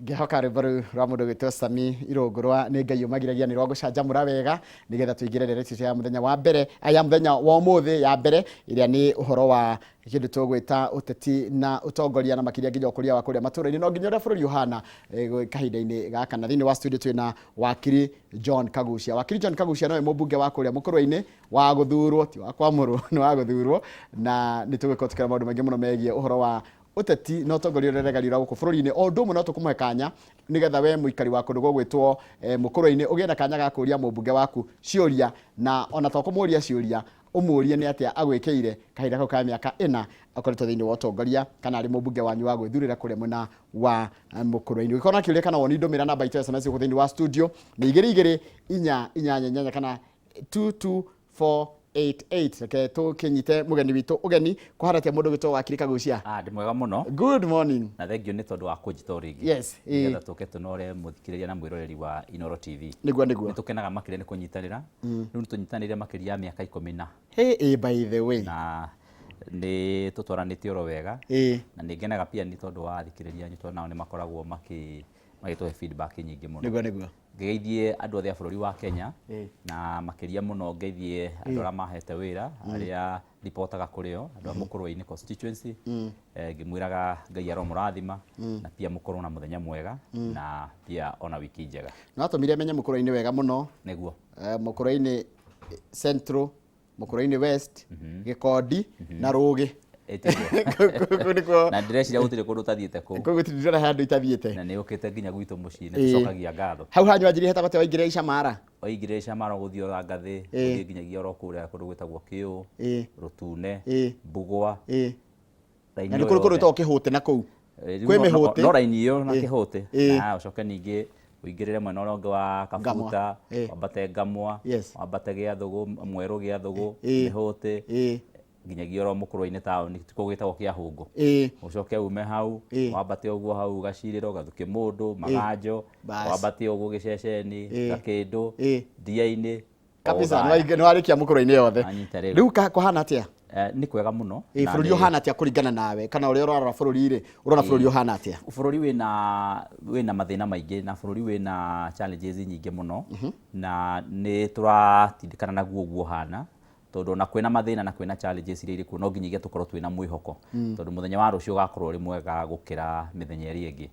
Ngĩhoka rwĩmbo rũu rwa mũndũ gwĩtwo Sami Irũngũ rwa nĩ Ngai ũmagiragia nĩ rwa gũcanjamũra wega, nĩgetha tũingĩre ndereti ya mũthenya wa mbere, ya mũthenya wa ũmũthĩ ya mbere, ĩrĩa nĩ ũhoro wa kĩndũ tũgwĩta ũteti na ũtongoria, na makĩria nginya ũkũria wa kũrĩa matũra-inĩ, no nginya ũrĩa bũrũri ũhana kahinda-inĩ gaka. Na thĩinĩ wa studio twĩna Wakiri John Kagucia. Wakiri John Kagucia nowe mũmbunge wa kũrĩa Mũkũrwe-inĩ wa gũthurwo, ti wa kwamũrwo, nĩ wa gũthurwo, na nĩ tũgũkorwo tũkĩra maũndũ maingĩ mũno megiĩ ũhoro wa ũteti na ũtongoria ũrĩa ũregariũra gũkũ bũrũri-inĩ. O ũndũ ũmwe no tũkũmũhe kanya nĩgetha we mũikari wa kũndũ gũgwĩtwo Mũkũrwe-inĩ ũgĩe na kanya ga kũria mũmbunge waku ciũria, na ona to kũmũria ciũria, ũmũrie nĩ atĩa agwĩkĩire kahinda kau ka mĩaka 4 akoretwo thĩinĩ wa ũtongoria kana arĩ mũmbunge wanyu wa gwĩthurĩra kũrĩa mwena wa Mũkũrwe-inĩ. Ũngĩkorwo na kĩũria kana woni, ndũmĩra namba itũ ya SMS gũkũ thĩinĩ wa studio nĩ 22488 kana 22488. Reke tũkĩnyite mũgeni witũ ũgeni. Kũhana atĩa, mũndũ gwĩtwo Wakiri Kagucia? Ah, ndĩ mwega mũno. Good morning. Na thengiũ nĩ tondũ wa kũnjĩta o rĩngĩ. Yes, ĩĩ. Nĩgetha tũke tũnore mũthikĩrĩria na mwĩroreri wa Inooro TV. Nĩguo. Nĩ tũkenaga makĩria nĩ kũnyitanĩra. Rĩu nĩ tũnyitanĩire makĩria ya mĩaka 10 na. Hey, ĩĩ, by the way. Na nĩ tũtwaranĩte oro wega. Na nĩ ngenaga pia nĩ tondũ wa athikĩrĩria anyu, tondũ nao nĩ makoragwo magĩtũhe feedback nyingĩ mũno. Nĩguo. Ngeithie andũ othe a bũrũri wa Kenya, na makĩria mũno ngeithie andũ arĩa mahete wĩra, arĩa ripotaga kũrĩ o, andũ a Mũkũrwe-inĩ constituency, ngĩmwĩraga Ngai aromũrathima, na pia mũkorwo na mũthenya mwega, na pia ona wiki njega. Nĩ watũmire menye Mũkũrwe-inĩ wega mũno. Nĩguo. Mũkũrwe-inĩ Central, Mũkũrwe-inĩ West, Gĩkondi na Rũgĩ. Ĩtiguo. Kũu nĩkuo. Na ndĩreciria gũtirĩ kũndũ ũtathiĩte kũu. Kũu gũtirĩ, ndĩrona handũ itathiĩte. Na nĩ ũkĩte nginya gwitũ mũciĩ, nĩ tũcokagia ngatho. Hau hanyu wanjirie hetagwo atĩa waingĩrĩra Icamara? Waingĩrĩra Icamara ũgũthiĩ o Rangathĩ, ũthiĩ nginyagia oro kũrĩa kũndũ gwĩtagwo Kĩũ, Rũtune, Mbugwa. Raini Na nĩ kũrĩ kũndũ gwĩtagwo Kĩhũte na kũu. Kwĩ mĩhũtĩ. No raini ĩyo na Kĩhũtĩ. Na ũcoke ningĩ ũingĩrĩre mwena ũrĩa ũngĩ wa Kabuta, wambate Ngamwa, wambate Gĩathũgũ, Mwerũ Gĩathũgũ, Mĩhũtĩ, nginyagia oro Mũkũrwe-inĩ taũni, kũu gwĩtagwo Kĩahũngũ. Ũcoke ume hau, wambate ũguo hau Gacirĩro, Gathuke Mũndũ, Maganjo, wambate ũguo Gĩceceni, Gakĩndũ, Ndia-inĩ, Kabisa, nĩ warĩkia Mũkũrwe-inĩ yothe. Anyita rĩu. Rĩu kũhana atĩa? Nĩ kwega mũno. Ĩ, bũrũri ũhana atĩa kũringana nawe, kana ũrĩa ũrarora bũrũri rĩ, ũrona bũrũri ũhana atĩa? Bũrũri wĩna mathĩna maingĩ, na bũrũri wĩna challenges nyingĩ mũno, na nĩ tũratindĩkana naguo ũguo ũhana, tondũ ona kwĩna mathĩna na kwĩna challenges iria irĩ kuo, no nginyagia tũkorwo twĩna mwĩhoko, tondũ mũthenya wa rũciũ ũgakorwo ũrĩ mwega gũkĩra mĩthenya ĩrĩa ĩngĩ.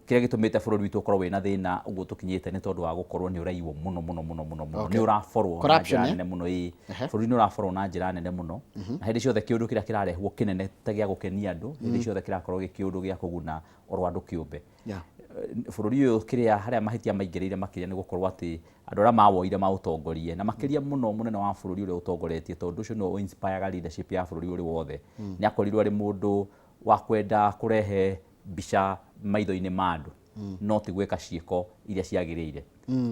Kĩrĩa gĩtũmĩte bũrũri witũ ũkorwo wĩna thĩna ũguo tũkinyĩte nĩ tondũ wa gũkorwo nĩ ũraiywo mũno mũno mũno mũno mũno. Nĩ ũraborwo na Corruption, njĩra eh? nene mũno, ĩĩ. Bũrũri nĩ ũraborwo na njĩra nene mũno, na hĩndĩ ciothe kĩũndũ kĩrĩa kĩrarehwo kĩnene ta gĩa gũkenia andũ, hĩndĩ ciothe kĩrakorwo gĩ kĩũndũ gĩa kũguna oro andũ kĩũmbe. Bũrũri ũyũ kĩrĩa harĩa mahĩtia maingĩrĩire makĩria nĩ gũkorwo atĩ andũ arĩa mawoire maũtongorie, na makĩria mũno mũnene wa bũrũri ũrĩa ũtongoretie, tondũ ũcio nĩwe ũ-inspire leadership ya bũrũri ũrĩ wothe, nĩ akorirwo arĩ mũndũ wa kwenda kũrehe mbica maitho-inĩ ma andũ, no ti gwĩka ciĩko iria ciagĩrĩire.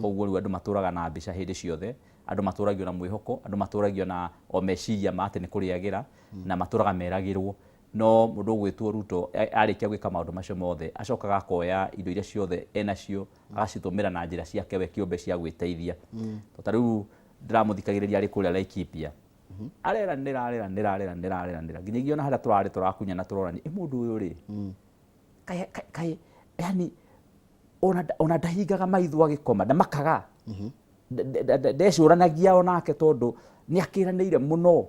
Koguo rĩu andũ matũraga na mbica hĩndĩ ciothe, andũ matũragio na mwĩhoko, andũ matũragio na o meciria ma atĩ nĩ kũrĩagĩra, na matũraga meragĩrwo. No mũndũ ũgwĩtwo Ruto arĩkia gwĩka maũndũ macio mothe, acokaga akoya indo iria ciothe enacio, agacitũmĩra na njĩra ciake we kĩũmbe cia gwĩteithia. To ta rĩu ndĩramũthikagĩrĩria arĩ kũrĩa Laikipia, areranĩra areranĩra areranĩra areranĩra nginyagia ona harĩa tũrarĩ tũrakunya na tũrorania, ĩ mũndũ ũyũ rĩ, kaĩ kaĩ yani ona ndahingaga maitho agĩkoma, ndamakaga, ndecũranagia onake, tondũ nĩ akĩranĩire mũno.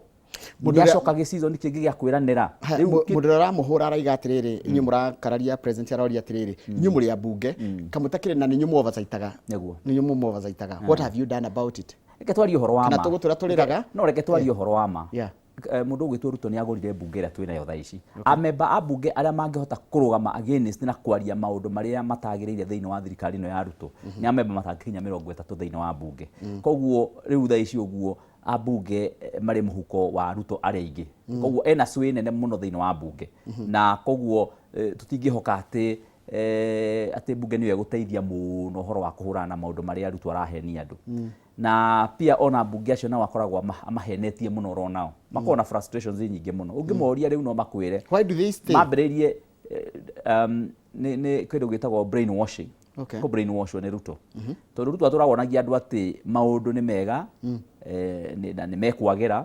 Mũndũ ũrĩa- Nĩ acoka gĩ season kĩngĩ gĩa kwĩranĩra. Rĩu Mũndũ ũrĩa ũramũhũra araiga atĩrĩrĩ, inyuĩ mũrakararia president, aroria atĩrĩrĩ, inyuĩ mũrĩ ambunge kamũtakĩrĩ na nĩ inyuĩ mũoversight'aga. Nĩ inyuĩ mũoversight'aga, what have you done about it? Reke twarie ũhoro wa Kana ma. tũgũtũra tũrĩraga? No reke twarie ũhoro wa ma. Mũndũ ũgwĩtwo Ruto nĩ agũrire mbunge ĩrĩa twĩnayo thaa ici. Amemba a mbunge arĩa mangĩhota kũrũgama against na kwaria maũndũ marĩa matagĩrĩire thĩinĩ wa thirikari ĩno ya Ruto nĩ amemba matangĩkinya 30 thĩinĩ wa mbunge. Koguo rĩu thaa ici ũguo ambunge marĩ mũhuko wa Ruto arĩa aingĩ. Koguo ena sway nene mũno thĩinĩ wa mbunge. Na koguo tũtingĩhoka atĩ mbunge nĩyo ĩgũteithia mũno ũhoro wa kũhũrana na maũndũ marĩa Ruto arahenia andũ. Na pia ona mbunge acio nao akoragwo amahenetie mũno, oro nao makoragwo na frustrations nyingĩ mũno. Ũngĩmoria rĩu no makwĩre Why do they stay? Mambĩrĩirie nĩ kĩndũ gĩtagwo brain washing. Kũ brain washwo nĩ Ruto, tondũ Ruto atũraga onagia andũ atĩ maũndũ nĩ mega, na nĩ mekwagĩra.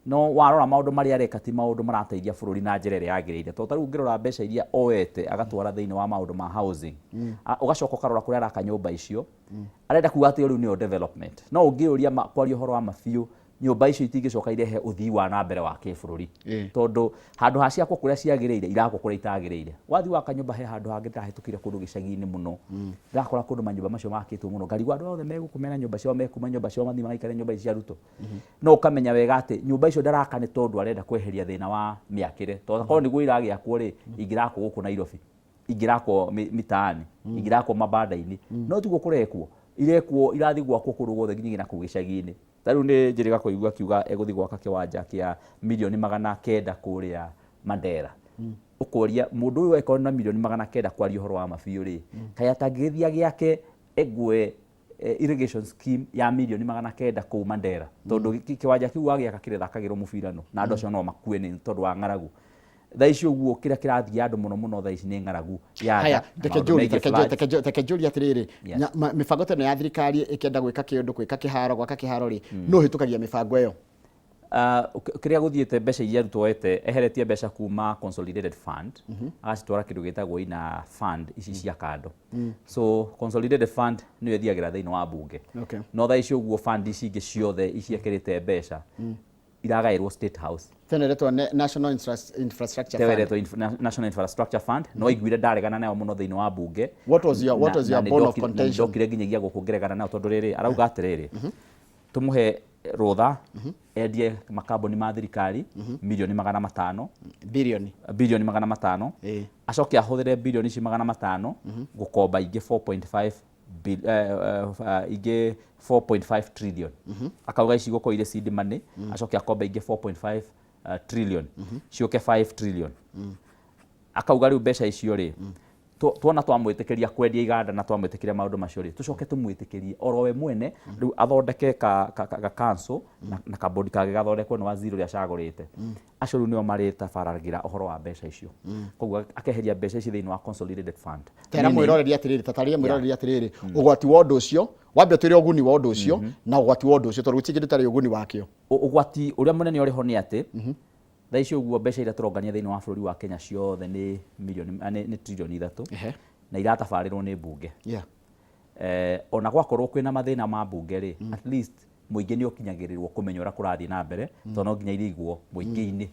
No warora maũndũ marĩa areka ti maũndũ marateithia bũrũri na njĩra ĩrĩa yagĩrĩire, tondũ ta rĩu ũngĩrora mbeca iria oete agatwara thĩinĩ wa maũndũ ma housing, ũgacoka ũkarora kũrĩa araka nyũmba icio, arenda kuga atĩ rĩu nĩyo development. No ũngĩũria kwaria ũhoro wa ma biũ, nyũmba icio itingĩcoka irehe ũthii wa na mbere wa kĩbũrũri, tondũ handũ ha ciakwo kũrĩa ciagĩrĩire, irakwo kũrĩa itagĩrĩire. Wathiĩ waka nyũmba he handũ hangĩ ndĩrahĩtũkĩire kũndũ gĩcagi-inĩ mũno, ndĩrakora kũndũ manyũmba macio makĩtwo mũno, ngarigwo andũ othe me gũkũ mena nyũmba ciao, mekuma nyũmba ciao mathiĩ magaikare nyũmba ici cia Ruto. No ũkamenya wega atĩ nyũmba icio ndaraka nĩ tondũ arenda kweheria thĩna wa mĩakĩre, tondũ akorwo nĩguo iragĩakwo rĩ, ingĩrakwo gũkũ Nairobi, ingĩrakwo mitaani, ingĩrakwo mabanda-inĩ, no tiguo kũrekwo, irekwo, irathiĩ gwakwo kũndũ guothe nginyagia na kũu gĩcagi-inĩ. Ta rĩu nĩ njĩrĩga kũigua akiuga egũthiĩ gwaka kĩwanja kĩa mirioni 900 kũrĩa Mandera. Ũkoria mũndũ ũyũ angĩkorwo na mirioni 900 kwaria ũhoro wa ma biũ rĩ, kaĩ atangĩgĩthiĩ agĩake Engwe irrigation scheme ya mirioni 900 kũu Mandera, tondũ kĩwanja kĩu wagĩaka kĩrĩthakagĩrwo mũbira no na andũ acio no makue nĩ tondũ wa ng'aragu. Thaa ici ũguo kĩrĩa kĩrathiĩ andũ mũno mũno thaa ici nĩ ng'aragu ya Haya, nda na reke maũndũ njũrie, megiĩ reke floods. Reke njũrie atĩrĩrĩ, mĩbango ta ĩno ya thirikari ĩkĩenda gwĩka kĩũndũ, gwĩka kĩharo, gwaka kĩharo rĩ, nũ ũhĩtũkagia mĩbango ĩyo? Kĩrĩa gũthiĩte mbeca iria Ruto oete, eheretie mbeca kuma consolidated fund, agacitwara kĩndũ gĩtagwo ina fund ici cia kando. So consolidated fund nĩyo ĩthiagĩra thĩinĩ wa bunge. No thaa ici ũguo fund ici ingĩ ciothe ici ekĩrĩte mbeca iragaĩrwo State House. Tene ĩretwo National Infrastructure Teo Fund. Ĩretwo National Infrastructure Fund, no iguire ndaregana nayo mũno thĩinĩ wa bunge. What was your Na bone of na nĩ contention? ndokire nginyagia gũkũ ngĩregana nayo, tondũ rĩrĩ arauga atĩrĩrĩ, tũmũhe rũtha endie makambuni ma thirikari mirioni 500. Bilioni. Bilioni 500. Acoke ahũthĩre bilioni ici 500 gũkomba ingĩ 4.5 ingĩ 4.5 trillion. Akauga ici igũkorwo irĩ seed money, acoke akombe ingĩ 4.5 trillion, ciũke 5 trillion. Akauga rĩu mbeca icio rĩ, tuona twamwĩtĩkĩria kwendia iganda na twamwĩtĩkĩria maũndũ macio rĩ, tũcoke tũmwĩtĩkĩrie oro we mwene rĩu athondeke ka council na kabodi kangĩ gathondekwo nĩ waziri ũrĩa acagũrĩte. Acio rĩu nĩo marĩtabaragĩra ũhoro wa mbeca icio. Koguo akeheria mbeca ici thĩinĩ wa consolidated fund. Tera mwĩroreri atĩrĩrĩ, tatarĩria mwĩroreri atĩrĩrĩ, ũgwati wa ũndũ ũcio, wambe ũtwĩre ũguni wa ũndũ ũcio na ũgwati wa ũndũ ũcio, tondũ gũtirĩ kĩndũ gĩtarĩ ũguni wakĩo. Ũgwati ũrĩa mũnene ũrĩ ho nĩ atĩ thaa ici ũguo mbeca iria tũrongania thĩinĩ wa bũrũri wa Kenya ciothe nĩ mirioni, nĩ 3 trillion na iratabarĩrwo nĩ mbunge. Ona gwakorwo kwĩna mathĩna ma mbunge rĩ, at least mũingĩ nĩ ũkinyagĩrĩrwo kũmenya ũrĩa kũrathiĩ na mbere, tondũ no nginya irĩigwo mũingĩ-inĩ.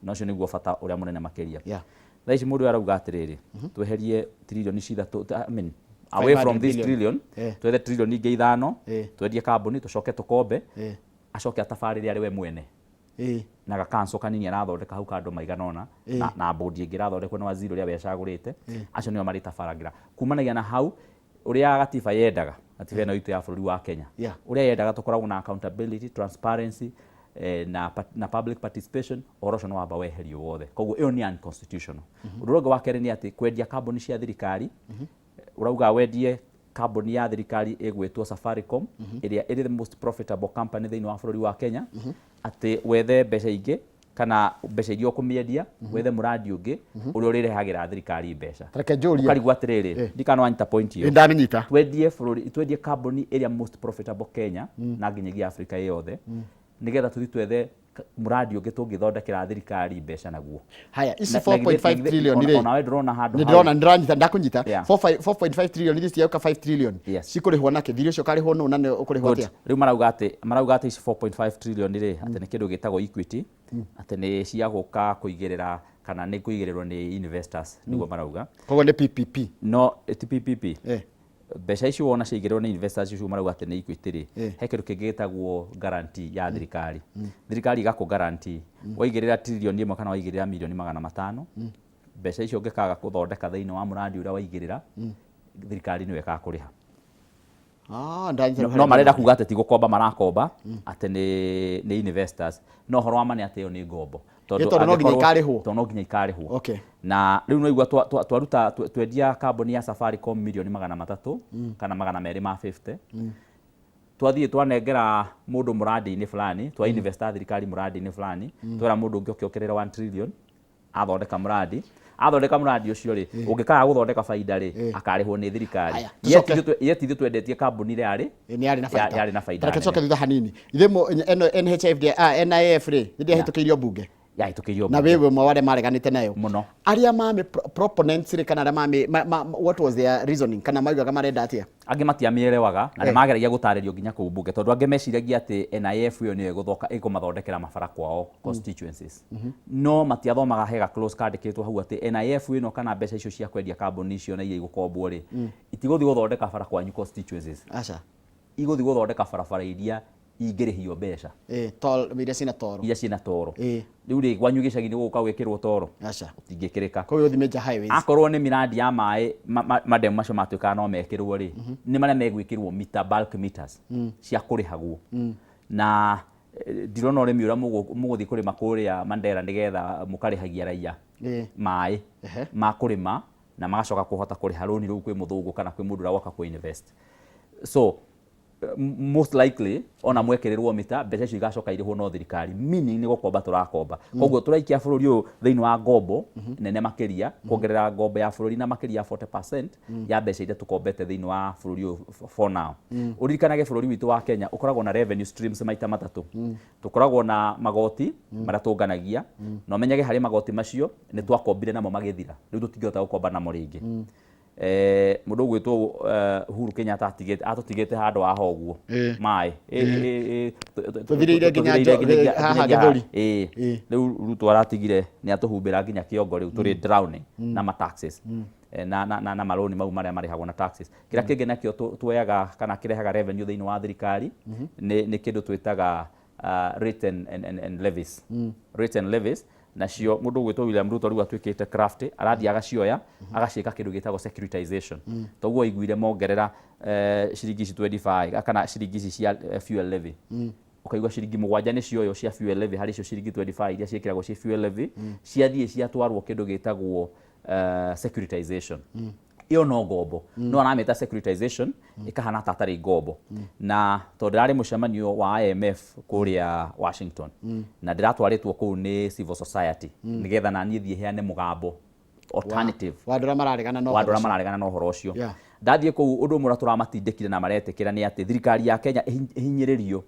Na ũcio nĩguo bata ũrĩa mũnene makĩria. Thaa ici mũndũ ũyũ arauga atĩrĩrĩ, tweherie 3 trillion, I mean, away from this 500 trillion, twethe 5 trillion ingĩ, twendie kambuni, tũcoke tũkombe, acoke atabarĩre arĩ we mwene na gakanco kanini arathondeka hau kandũ maigana ũna, na bodi ĩngĩ ĩrathondekwo nĩ waziri ũrĩa we acagũrĩte. Acio nĩo marĩtabaragĩra kumanagia na hau ũrĩa gatiba yendaga, gatiba ĩno itũ ya bũrũri wa Kenya, ũrĩa yendaga tũkoragwo na accountability, transparency, na public participation. Ũhoro ũcio nĩ wamba weherio wothe, koguo ĩyo nĩ unconstitutional. Ũndũ ũrĩa ũngĩ wa kerĩ nĩ atĩ kwendia kambuni cia thirikari, ũrauga wendie kambuni ya thirikari ĩgwĩtwo Safaricom, ĩrĩa ĩrĩ the most profitable company thĩinĩ wa bũrũri wa Kenya, atĩ wethe mbeca ingĩ kana mbeca iria ũkũmĩendia wethe mũrandi ũngĩ ũrĩa ũrĩrehagĩra thirikari mbeca. Reke njũrie. Ũkarigwo atĩrĩrĩ, ndikana wanyita point ĩyo. Ndamĩnyita. Twendie bũrũri, twendie kambuni ĩrĩa most profitable Kenya na nginyagia Africa yothe, nĩgetha tũthiĩ twethe mũrandi ũngĩ tũngĩthondekera thirikari mbeca naguo. Haya, ici Na 4.5 trillion rĩ, onawe ndũrona handũ nĩ hau. Ndĩrona, ndĩranyita, ndakũnyita. Yeah. 4.5 trillion ici ciauka 5 trillion, cikũrĩhwo nakĩ? Thirĩ ũcio ũkarĩhwo nũ na nĩ ũkũrĩhwo Good. atĩa? Rĩu marauga atĩ ici 4.5 trillion rĩ, atĩ nĩ kĩndũ gĩtagwo equity, atĩ nĩ cia gũka kũigĩrĩra kana nĩ kũigĩrĩrwo nĩ investors, nĩguo marauga. Koguo nĩ PPP? No ti PPP. Mbeca icio wona ciaigĩrĩrwo nĩ investors icio marauga atĩ nĩ equity rĩ, he kĩndũ kĩngĩ gĩtagwo guarantee ya thirikari. Thirikari ĩgakũ guarantee waigĩrĩra 1 trillion kana waigĩrĩra mirioni 500, mbeca icio ũngĩkaga gũthondeka thĩinĩ wa mũrandi ũrĩa waigĩrĩra, thirikari nĩyo ĩgakũrĩha. Ah, ndanyita. No marenda kuga atĩ ti gũkomba marakomba, atĩ nĩ investors, no ũhoro wa ma nĩ atĩ ĩyo nĩ ngombo. Ĩ, tondũ no nginya ikarĩhwo. Tondũ no nginya ikarĩhwo. Na rĩu no igua twaruta twendia kambuni ya Safaricom mirioni 300 kana 250, twathiĩ twanengera mũndũ mũrandi-inĩ fulani, twa investa thirikari mũrandi-inĩ fulani, twera mũndũ ũngĩ oke ongerere 1 trillion athondeka mũrandi, Athondeka mũrandi ũcio rĩ, ũngĩkaga gũthondeka baida rĩ, akarĩhwo nĩ thirikari. Aya, tũcoke. Yet ithuĩ twendetie kambuni ĩrĩa yarĩ Nĩ yarĩ na baida. Yarĩ na baida Reke nene. tũcoke thutha hanini. Ithe ĩno NHIF, ah, NIF rĩ, nĩ ndĩahĩtũkĩirio mbunge? Yahĩtũkĩirio Na mbunge. wĩ ũmwe wa arĩa mareganĩte nayo. Mũno. Arĩa mami proponents rĩ, kana arĩa mami what was their reasoning, kana maugaga marenda atĩa? Angĩ matiamĩerewaga na nĩ mageragia gũtarĩrio nginya kũu mbunge, tondũ angĩ meciragia atĩ NIF ĩyo nĩyo ĩgũthoka ĩkũmathondekera mabara kwao constituencies, no matiathomaga hega clause kandĩkĩtwo hau atĩ NIF ĩno kana mbeca icio cia kwendia kambuni icio na iria igũkombwo rĩ, itigũthiĩ gũthondeka bara kwanyu constituencies. Aca. Igũthiĩ gũthondeka barabara iria ingĩrĩhio mbeca. Toll, iria ciĩna toro. Iria ciĩna toro. Rĩu rĩ, kwanyu gĩcagi nĩ gũgũka gwĩkĩrwo toro? Aca. Ũtingĩkĩrĩka. Koguo ũthiĩ major highways. Akorwo nĩ miradi ya maĩ, mademu macio matuĩkaga no mekĩrwo rĩ, nĩ marĩa megwĩkĩrwo mita, bulk meters cia kũrĩhagwo. Na ndirona ũrĩmi ũrĩa mũgũthiĩ kũrĩma kũrĩa Mandera nĩgetha mũkarĩhagia raia maĩ ma kũrĩma na magacoka kũhota kũrĩha rũni rũu kwĩ mũthũngũ kana kwĩ mũndũ ũrĩa woka kũ invest. So most likely ona mwekĩrĩrwo mita, mbeca icio igacoka irĩhwo no thirikari, meaning nĩ gũkomba tũrakomba. Koguo tũraikia bũrũri ũyũ thĩinĩ wa ngombo nene makĩria, kuongerera ngombo ya bũrũri na makĩria ya 40% ya mbeca iria tũkombete thĩinĩ wa bũrũri ũyũ for now. Ũririkanage bũrũri witũ wa Kenya ũkoragwo na revenue streams maita matatũ. Tũkoragwo na magoti marĩa tũnganagia, na ũmenyage harĩ magoti macio nĩ twakombire namo magĩthira, rĩu tũtingĩhota gũkomba namo rĩngĩ. Mũndũ ũgwĩtwo Uhuru Kenyatta atũtigĩte handũ haha ũguo maĩ. Tũthirĩire nginya Tũthirĩire haha nginya gĩthũri. Rĩu Ruto aratigire nĩ atũhumbĩra nginya kĩongo, rĩu tũrĩ drowning na ma taxes. Na marũni mau marĩa marĩhagwo na taxes. Kĩrĩa kĩngĩ nakĩo tuoyaga kana kĩrehaga revenue thĩinĩ wa thirikari nĩ kĩndũ twĩtaga rate and levies. Rate and levies nacio mũndũ ũgwĩtwo William Ruto rĩu atuĩkĩte craft, arathiĩ agacioya agaciĩka kĩndũ gĩtagwo securitization. Toguo aiguire mongerera ciringi ici 25 kana ciringi ici cia fuel levy, ũkaigua ciringi 7 nĩ cioywo cia fuel levy harĩ icio ciringi 25 iria ciĩkĩragwo ci fuel levy, ciathiĩ ciatwarwo kĩndũ gĩtagwo securitization. Ĩyo no ngombo, no aramĩta securitization ĩkahana ta atarĩ ngombo. Na tondũ ndĩrarĩ mũcemanio wa IMF kũrĩa Washington na ndĩratwarĩtwo kũu nĩ civil society nĩgetha naniĩ thiĩ heane mũgambo alternative wa andũ arĩa mararegana na wa andũ ũhoro arĩa ũcio. Mararegana na ũhoro ũcio. Ndathiĩ kũu, ũndũ ũmwe ũrĩa tũramatindĩkire na maretĩkĩra nĩ atĩ thirikari ya Kenya ĩhinyĩrĩrio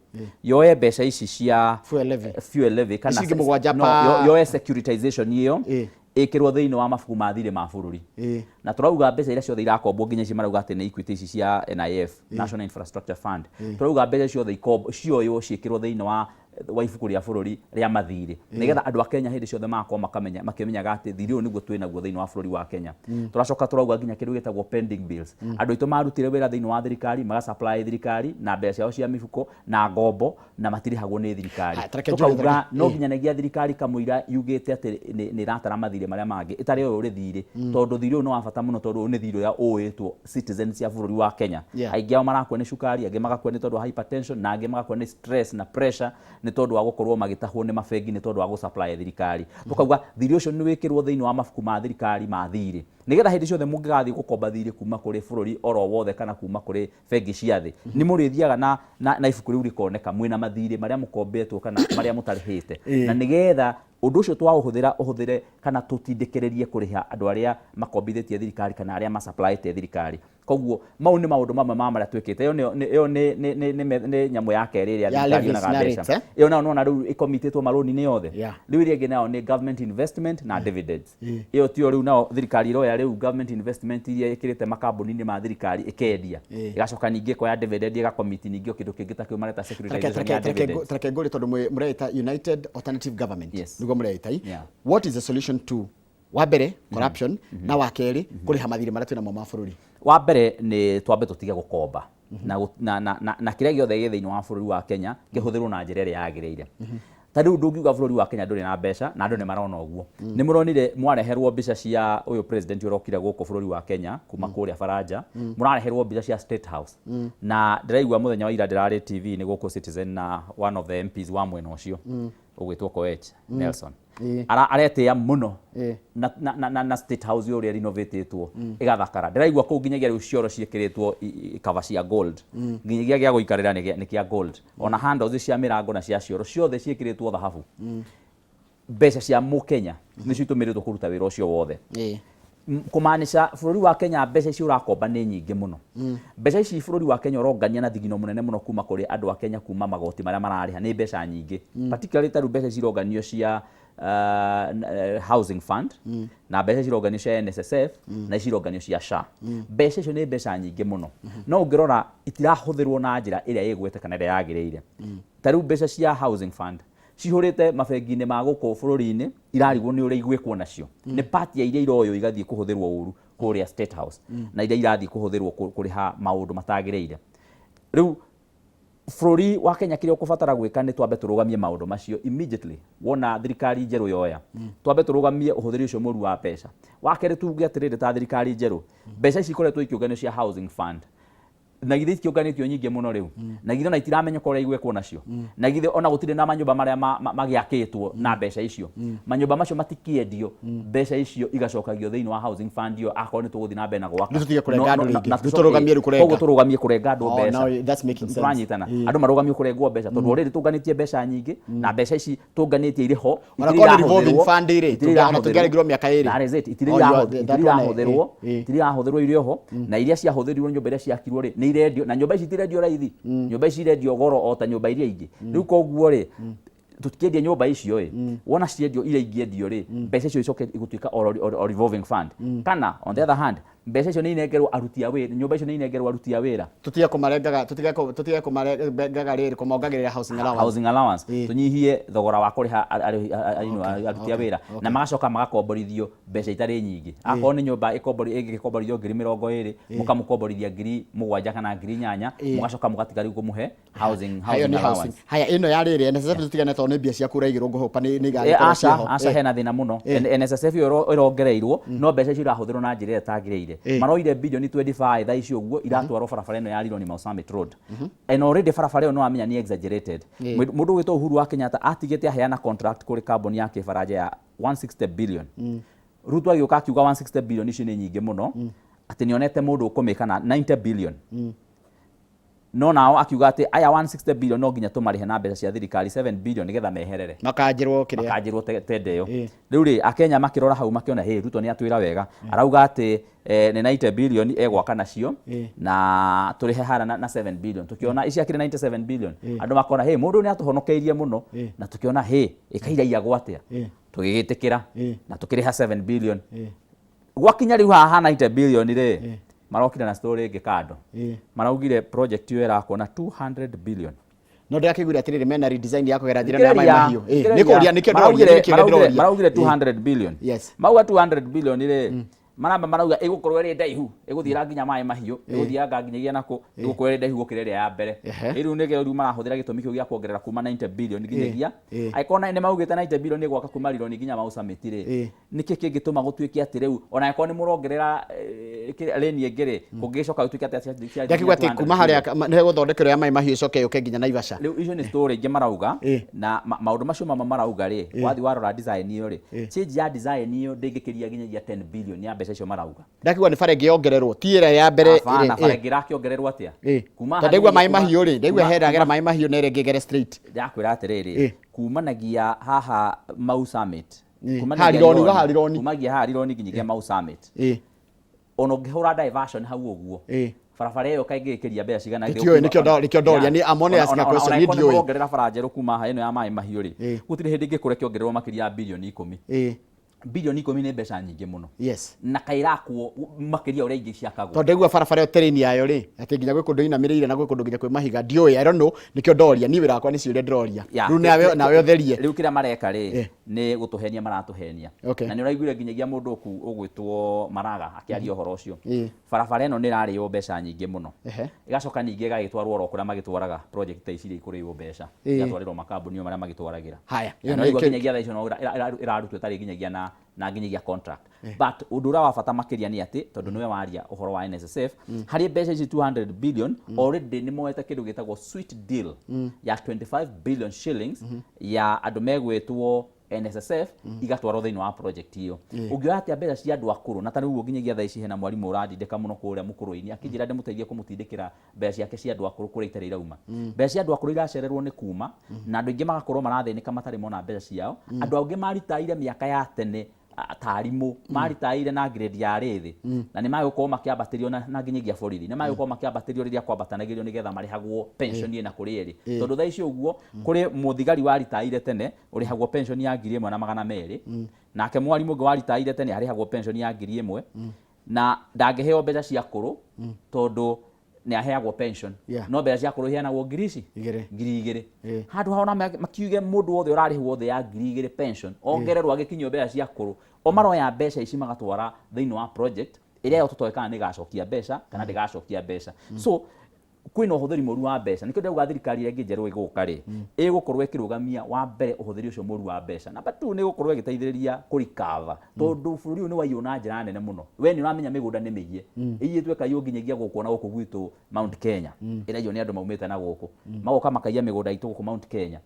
yoe mbeca ici cia fuel levy. Fuel levy kana Ciringi 7 no, yoe securitization ĩyo ĩkĩrwo thĩinĩ wa mabuku ma thirĩ ma bũrũri. Na tũrauga mbeca iria ciothe irakombwo, nginya ici marauga atĩ nĩ equity ici cia NIF, National Infrastructure Fund, tũrauga mbeca ciothe cioywo ciĩkĩrwo thĩinĩ wa ibuku rĩa bũrũri rĩa mathirĩ, nĩgetha andũ a Kenya hĩndĩ ciothe magakorwo makamenya makĩmenyaga atĩ thirĩ ũyũ nĩguo twĩ naguo thĩinĩ wa bũrũri wa Kenya. Tũracoka tũrauga nginya kĩndũ gĩtagwo pending bills. Andũ aitũ marutire wĩra thĩinĩ wa thirikari, magasupply thirikari na mbeca ciao cia mĩhuko na ngombo, na matirĩhagwo nĩ thirikari. Haya, tareke njuge, Tũkauga no nginyanagia thirikari kamũira yugĩte atĩ nĩ ĩratara mathirĩ marĩa mangĩ ĩtarĩ ũyũ ũrĩ thirĩ, tondũ thirĩ ũyũ nĩ wa bata mũno, tondũ ũyũ nĩ thirĩ ũrĩa ũĩtwo citizens cia bũrũri wa Kenya. Aingĩ ao marakua nĩ cukari, angĩ magakua nĩ tondũ wa hypertension, na angĩ magakua nĩ stress na pressure nĩ tondũ wa gũkorwo magĩtahwo nĩ mabengi nĩ tondũ wa gũsupply thirikari. Tũkauga thirĩ ũcio nĩ wĩkĩrwo thĩinĩ wa mabuku ma thirikari ma thirĩ, nĩgetha hĩndĩ ciothe mũngĩgathiĩ gũkomba thirĩ kuma kũrĩ bũrũri oro wothe kana kuma kũrĩ bengi cia thĩ, nĩ mũrĩthiaga na ibuku rĩu rĩkoneka mwĩna mathirĩ marĩa mũkombetwo kana marĩa mũtarĩhĩte, na nĩgetha ũndũ ũcio twaũhũthĩra ũhũthĩre kana tũtindĩkĩrĩrie kũrĩha andũ arĩa makombithĩtie thirikari kana arĩa masupplyĩte thirikari. Koguo mau nĩ maũndũ mamwe ma marĩa twĩkĩte. Ĩyo nĩ nyamũ ya kerĩ ĩrĩa Ya thirikari levies yonaga na mbeca. rates, eh? Ĩyo nayo nĩwona rĩu ĩkomitĩtwo marũni-inĩ yothe. Rĩu ĩrĩa ĩngĩ nayo nĩ government investment na dividends. Ĩyo tiyo rĩu nao thirikari ĩroya rĩu government investment iria ĩkĩrĩte makambuni-inĩ ma thirikari ĩkendia, ĩgacoka ningĩ ĩkoya dividend, ĩgakomiti ningĩ o kĩndũ kĩngĩ ta kĩu mareta securitization ya dividends. Tareke ngũrie, tondũ mũreita United Alternative Government, nĩguo mũreita i? Yeah. What is the solution to, wa mbere, corruption, na wa kerĩ, kũrĩha mathirĩ marĩa twĩnamo ma bũrũri? Wa mbere nĩ twambe tũtige gũkomba na kĩrĩa gĩothe gĩ thĩinĩ wa bũrũri wa Kenya kĩhũthĩrwo na njĩra ĩrĩa yagĩrĩire. Ta rĩu ndũngiuga bũrũri wa Kenya ndũrĩ na mbeca, na andũ nĩ marona ũguo. Nĩ mũronire mwareherwo mbica cia ũyũ president ũrokire gũkũ bũrũri wa Kenya kuma kũrĩa Faranja, mũrareherwo mbica cia State House. Na ndĩraigua mũthenya wa ira ndĩrarĩ TV nĩ gũkũ Citizen na one of the MPs wa mwena ũcio ũgwĩtwo Koech Nelson aretĩĩa mũno na State House ũrĩa renovatĩtwo ĩgathakara. Ndĩraigua kũu nginyagia rĩu cioro ciĩkĩrĩtwo cover cia gold, nginyagia gĩa gũikarĩra nĩ kĩa gold, ona handles cia mĩrango na cia cioro ciothe ciĩkĩrĩtwo thahabu. Mbeca cia Mũkenya nĩcio itũmĩrĩtwo kũruta wĩra ũcio wothe. Kũmaanisha bũrũri wa Kenya mbeca ici ũrakomba nĩ nyingĩ mũno. Mbeca ici bũrũri wa Kenya ũrongania na thigino mũnene mũno kuma kũrĩ andũ a Kenya kuma magoti marĩa mararĩha nĩ mbeca nyingĩ. Particularly ta rĩu mbeca ici ironganio cia housing fund na mbeca ici ironganio cia NSSF na ici ironganio cia SHA. Mbeca icio nĩ mbeca nyingĩ mũno. No ũngĩrora itirahũthĩrwo na njĩra ĩrĩa ĩgwete kana ĩrĩa yagĩrĩire. Ta rĩu mbeca cia housing fund cihũrĩte mabengi-inĩ ma gũkũ bũrũri-inĩ irarigwo nĩ ũrĩa igwĩkwo nacio. Nĩ part ya iria iroywo igathiĩ kũhũthĩrwo ũru kũrĩa State House na iria irathiĩ kũhũthĩrwo kũrĩha maũndũ matagĩrĩire. Rĩu bũrũri wa Kenya kĩrĩa ũkũbatara gwĩka nĩ twambe tũrũgamie maũndũ macio immediately wona thirikari njerũ yoya. Twambe tũrũgamie ũhũthĩri ũcio mũru wa mbeca. Wa kerĩ tuge atĩrĩrĩ ta thirikari njerũ, mbeca ici ikoretwo ikĩũnganio cia housing fund na githĩ itikĩũnganĩtio nyingĩ mũno rĩu? Na githĩ ona itiramenyeka ũrĩa igwĩkwo nacio? Na githĩ ona gũtirĩ na manyũmba marĩa magĩakĩtwo na mbeca icio? Manyũmba macio matikĩendio, mbeca icio igacokagio thĩinĩ wa housing fund ĩyo akorwo nĩ tũgũthiĩ na mbere na gwaka. Rĩu tũtige kũrenga andũ rĩngĩ. Rĩu tũrũgamie rĩu kũrenga. Koguo tũrũgamie kũrenga andũ Oh, mbeca. now that's making sense. Tũranyitana. Andũ marũgamie kũrengwo mbeca tondũ already tũnganĩtie mbeca nyingĩ na mbeca ici tũnganĩtie irĩ ho. Ona itirĩ korwo nĩ revolving irahũthĩrwo, fund rĩ, itirĩ ona irahũthĩrwo. tũngĩarengerwo mĩaka ĩrĩ. That is it. Itirĩ Oh, you are- that itirĩ one, irahũthĩrwo, itirĩ irahũthĩrwo irĩ oho, na iria ciahũthĩrirwo nyũmba iria ciakirwo rĩ, nĩ irendio, na nyũmba ici itirendio raithi, nyũmba ici irendio goro o ta nyũmba iria ingĩ. Rĩu koguo rĩ, tũtikĩendia nyũmba icio ĩ, wona ciendio iria ingĩendio rĩ, mbeca icio icoke igũtuĩka o revolving fund. Kana on the other hand, mbeca icio nĩ inengerwo aruti a wĩra, nyũmba icio nĩ inengerwo aruti a wĩra. Tũtige kũmarengaga, tũtige kũmarengaga rĩrĩ, kũmongagĩrĩra housing allowance. Housing allowance. Tũnyihie thogora wa kũrĩha aruti a wĩra. Na magacoka magakomborithio mbeca itarĩ nyingĩ. Akorwo nĩ nyũmba ĩngĩkomborithio 20,000, mũkamũkomborithia 7,000 kana 8,000, mũgacoka mũgatiga rĩu kũmũhe housing Hayo nĩ housing housing. allowance. Haya, ĩno ya rĩrĩ NSSF tũtigane tondũ nĩ mbia ciaku ũraigĩrwo ngũhũpa nĩ igagĩkorwo Aca, ciĩho. aca, hena thĩna mũno. NSSF ĩyo ĩrongereirwo no mbeca icio irahũthĩrwo na njĩra ĩrĩa ĩtagĩrĩire. Maroire bilioni 25 thaa ici ũguo iratwarwo barabara ĩno ya Rironi Mau Summit Road. And already barabara ĩyo nĩ wamenya nĩ exaggerated. Mũndũ ũgwĩtwo Uhuru wa Kenyatta atigĩte aheana contract kũrĩ kambuni ya kĩbaranja ya 160 billion. Ruto agĩũka akiuga 160 billion ici nĩ nyingĩ mũno, atĩ nĩonete mũndũ ũkũmĩka na 90 billion. No nao akiuga atĩ aya 160 billion no nginya tũmarĩhe na mbeca cia thirikari 7 billion nĩgetha meherere. Makanjĩrwo kĩrĩa. Makanjĩrwo tender ĩyo. Rĩu rĩ, Akenya makĩrora hau makĩona, hĩ, Ruto nĩ atwĩra wega. Arauga atĩ nĩ 90 billion egwaka nacio na tũrĩhe hara na 7 billion. Tũkĩona ici akĩrĩ 97 billion. Andũ makona, hĩ, mũndũ ũyũ nĩ atũhonokeirie mũno. Na tũkĩona, hĩ, ĩkairaiyagwo atĩa. Tũgĩgĩtĩkĩra na tũkĩrĩha 7 billion. Gwakinya rĩu haha 90 billion rĩ, marokire na story ĩngĩ kando. Maraugire project ĩyo ĩrakwo na 200 billion. No ndĩrakĩiguire atĩrĩrĩ mena redesign ya kũgera njĩra ya maĩ mahiũ. Nĩ kũria nĩkĩo ndĩroria, nĩkĩo ndĩroria. Maraugire 200 billion. Mauga 200 billion rĩ, maramba marauga ĩgũkorwo ĩrĩ ndaihu, ĩgũthiĩra nginya maĩ mahiũ, ĩgũthianga nginyagia nakũ, ĩgũkorwo ĩrĩ ndaihu gũkĩra ĩrĩa ya mbere. Rĩu nĩkĩo rĩu marahũthĩra gĩtũmi kĩu gĩa kuongerera kuma 90 billion nginyagia. Angĩkorwo nĩ maugĩte 90 billion ĩgwaka kuma Rironi nginya Mau Summit rĩ, nĩkĩ kĩngĩtũma gũtuĩke atĩ rĩu ona angĩkorwo nĩ mũrongerera lane ĩngĩ rĩ, kũngĩgĩcoka gũtuĩke atĩ cia Ndakiuga atĩ kuma harĩa nĩ gũthondekerwo ya maĩ mahiũ ĩcoke yũke nginya Naivasha. Rĩu icio nĩ story ingĩ marauga na maũndũ macio mamwe marauga rĩ, wathiĩ warora design ĩyo rĩ, change ya design ĩyo ndĩngĩkĩria nginyagia 10 billion ya mbeca icio marauga. Ndakiuga nĩ bara ĩngĩ yongererwo, ti ĩrĩa ya mbere. Hapana, bara ĩngĩ ĩrakĩongererwo atĩa? Kuma Tondũ ndaigua maĩ mahiũ rĩ, ndaigua heragera maĩ mahiũ na ĩrĩa ĩngĩ ĩgere straight. Ndakwĩra atĩrĩrĩ, kumanagia haha Mau Summit, Kumanagia Harironi, uga Harironi. Kumagia Harironi nginyagia Mau Summit. Ona ũngĩhũra diversion hau ũguo, barabara ĩyo kaingĩ ĩkĩria mbeca cigana? Ndikĩũĩ, nĩkĩo ndoria. Ni I'm only asking a question, niĩ ndiũĩ. Ona bara njerũ kuma haha ĩno ya maĩ mahiũ rĩ, gũtirĩ hĩndĩ ĩngĩkũra ĩkĩongererwo makĩria ya bilioni 10. Bilioni 10 nĩ mbeca nyingĩ mũno. Na kaĩrakwo makĩria ũrĩa ingĩ ciakagwo. Tondũ ndaigua barabara ĩyo terrain yayo rĩ, atĩ nginya gwĩ kũndũ ĩinamĩrĩire na gwĩ kũndũ nginya kwĩ mahiga, ndiũĩ, I don't know, nĩkĩo ndoria, niĩ wĩra wakwa nĩ ciũria ndĩroria. Rĩu nawe ũtherie. Rĩu kĩrĩa mareka rĩ, nĩ gũtũhenia maratũhenia. Na nĩ ũraiguire nginyagia mũndũ ũgwĩtwo Maraga akĩaria ũhoro ũcio. Barabara ĩno nĩ ĩrarĩo mbeca nyingĩ mũno. Ĩgacoka ningĩ ĩgagĩtwarwo oro kũrĩa magĩtwaraga project ta ici iria ikũrĩo mbeca. Igatwarĩrwo makambuni o marĩa magĩtwaragĩra. Haya, Na no nginyagia thaa icio no ĩrarutwo ĩtarĩ nginyagia na nginyagia contract. But ũndũ ũrĩa wa bata makĩria nĩ atĩ tondũ nĩwe waria ũhoro wa NSSF, harĩ mbeca ici 200 billion already nĩ moete kĩndũ gĩtagwo sweet deal ya 25 billion shillings ya andũ megwĩtwo NSSF igatwarwo thĩinĩ wa project ĩyo. Ũngĩoya atĩa mbeca cia andũ akũrũ, na ta rĩu ũguo nginyagia thaa ici hena mwarimũ ũrandindĩka mũno kũrĩa mũkũrũ-inĩ akĩnjĩra ndĩmũteithie kũmũtindĩkĩra mbeca ciake cia andũ akũrũ kũrĩa itarĩ irauma. Mbeca cia andũ akũrũ iracererwo nĩ kuma na andũ aingĩ magakorwo marathĩnĩka matarĩ mona mbeca ciao. Andũ angĩ maritaire mĩaka ya tene ta arimũ maritaire na grade ya rĩ thĩ na nĩ magũkorwo makĩambatĩrio na nginyagia borithi nĩ magũkorwo makĩambatĩrio rĩrĩa kwambatanagĩrio nĩgetha marĩhagwo pension ĩna kũrĩ ĩrĩ, tondũ thaa ici ũguo kũrĩ mũthigari waritaire tene ũrĩhagwo pension ya 1200, nake mwarimũ ũngĩ waritaire tene arĩhagwo pension ya 1000 na ndangĩheo mbeca cia kũrũ tondũ nĩ aheagwo pension. No mbeca cia kũrũ iheanagwo ngiri ici Igĩrĩ. 2000. Handũ ha ona makiuge mũndũ wothe ũrarĩhwo thĩ ya 2000 pension ongererwo agĩkinyio mbeca cia kũrũ, o maroya mbeca ici magatwara thĩinĩ wa project ĩrĩa yo tũtoĩ kana nĩ ĩgacokia mbeca kana ndĩgacokia mbeca. So kwĩna ũhũthĩri mũru wa mbeca. Nĩkĩo ndĩrauga thirikari ĩrĩa ĩngĩ njerũ ĩgũka rĩ, ĩgũkorwo ĩkĩrũgamia wa mbere ũhũthĩri ũcio mũru wa mbeca. Number two, nĩ ĩgũkorwo ĩgĩteithĩrĩria kũ recover, tondũ bũrũri ũyũ nĩ waiywo na njĩra nene mũno. We nĩ ũramenya mĩgũnda nĩ mĩiye, ĩiyĩtwo ĩkaiywo nginyagia gũkũ ona gũkũ gwitũ Mount Kenya, ĩraiywo nĩ andũ maumĩte na gũkũ, magoka makaiya mĩgũnda itũ gũkũ Mount Kenya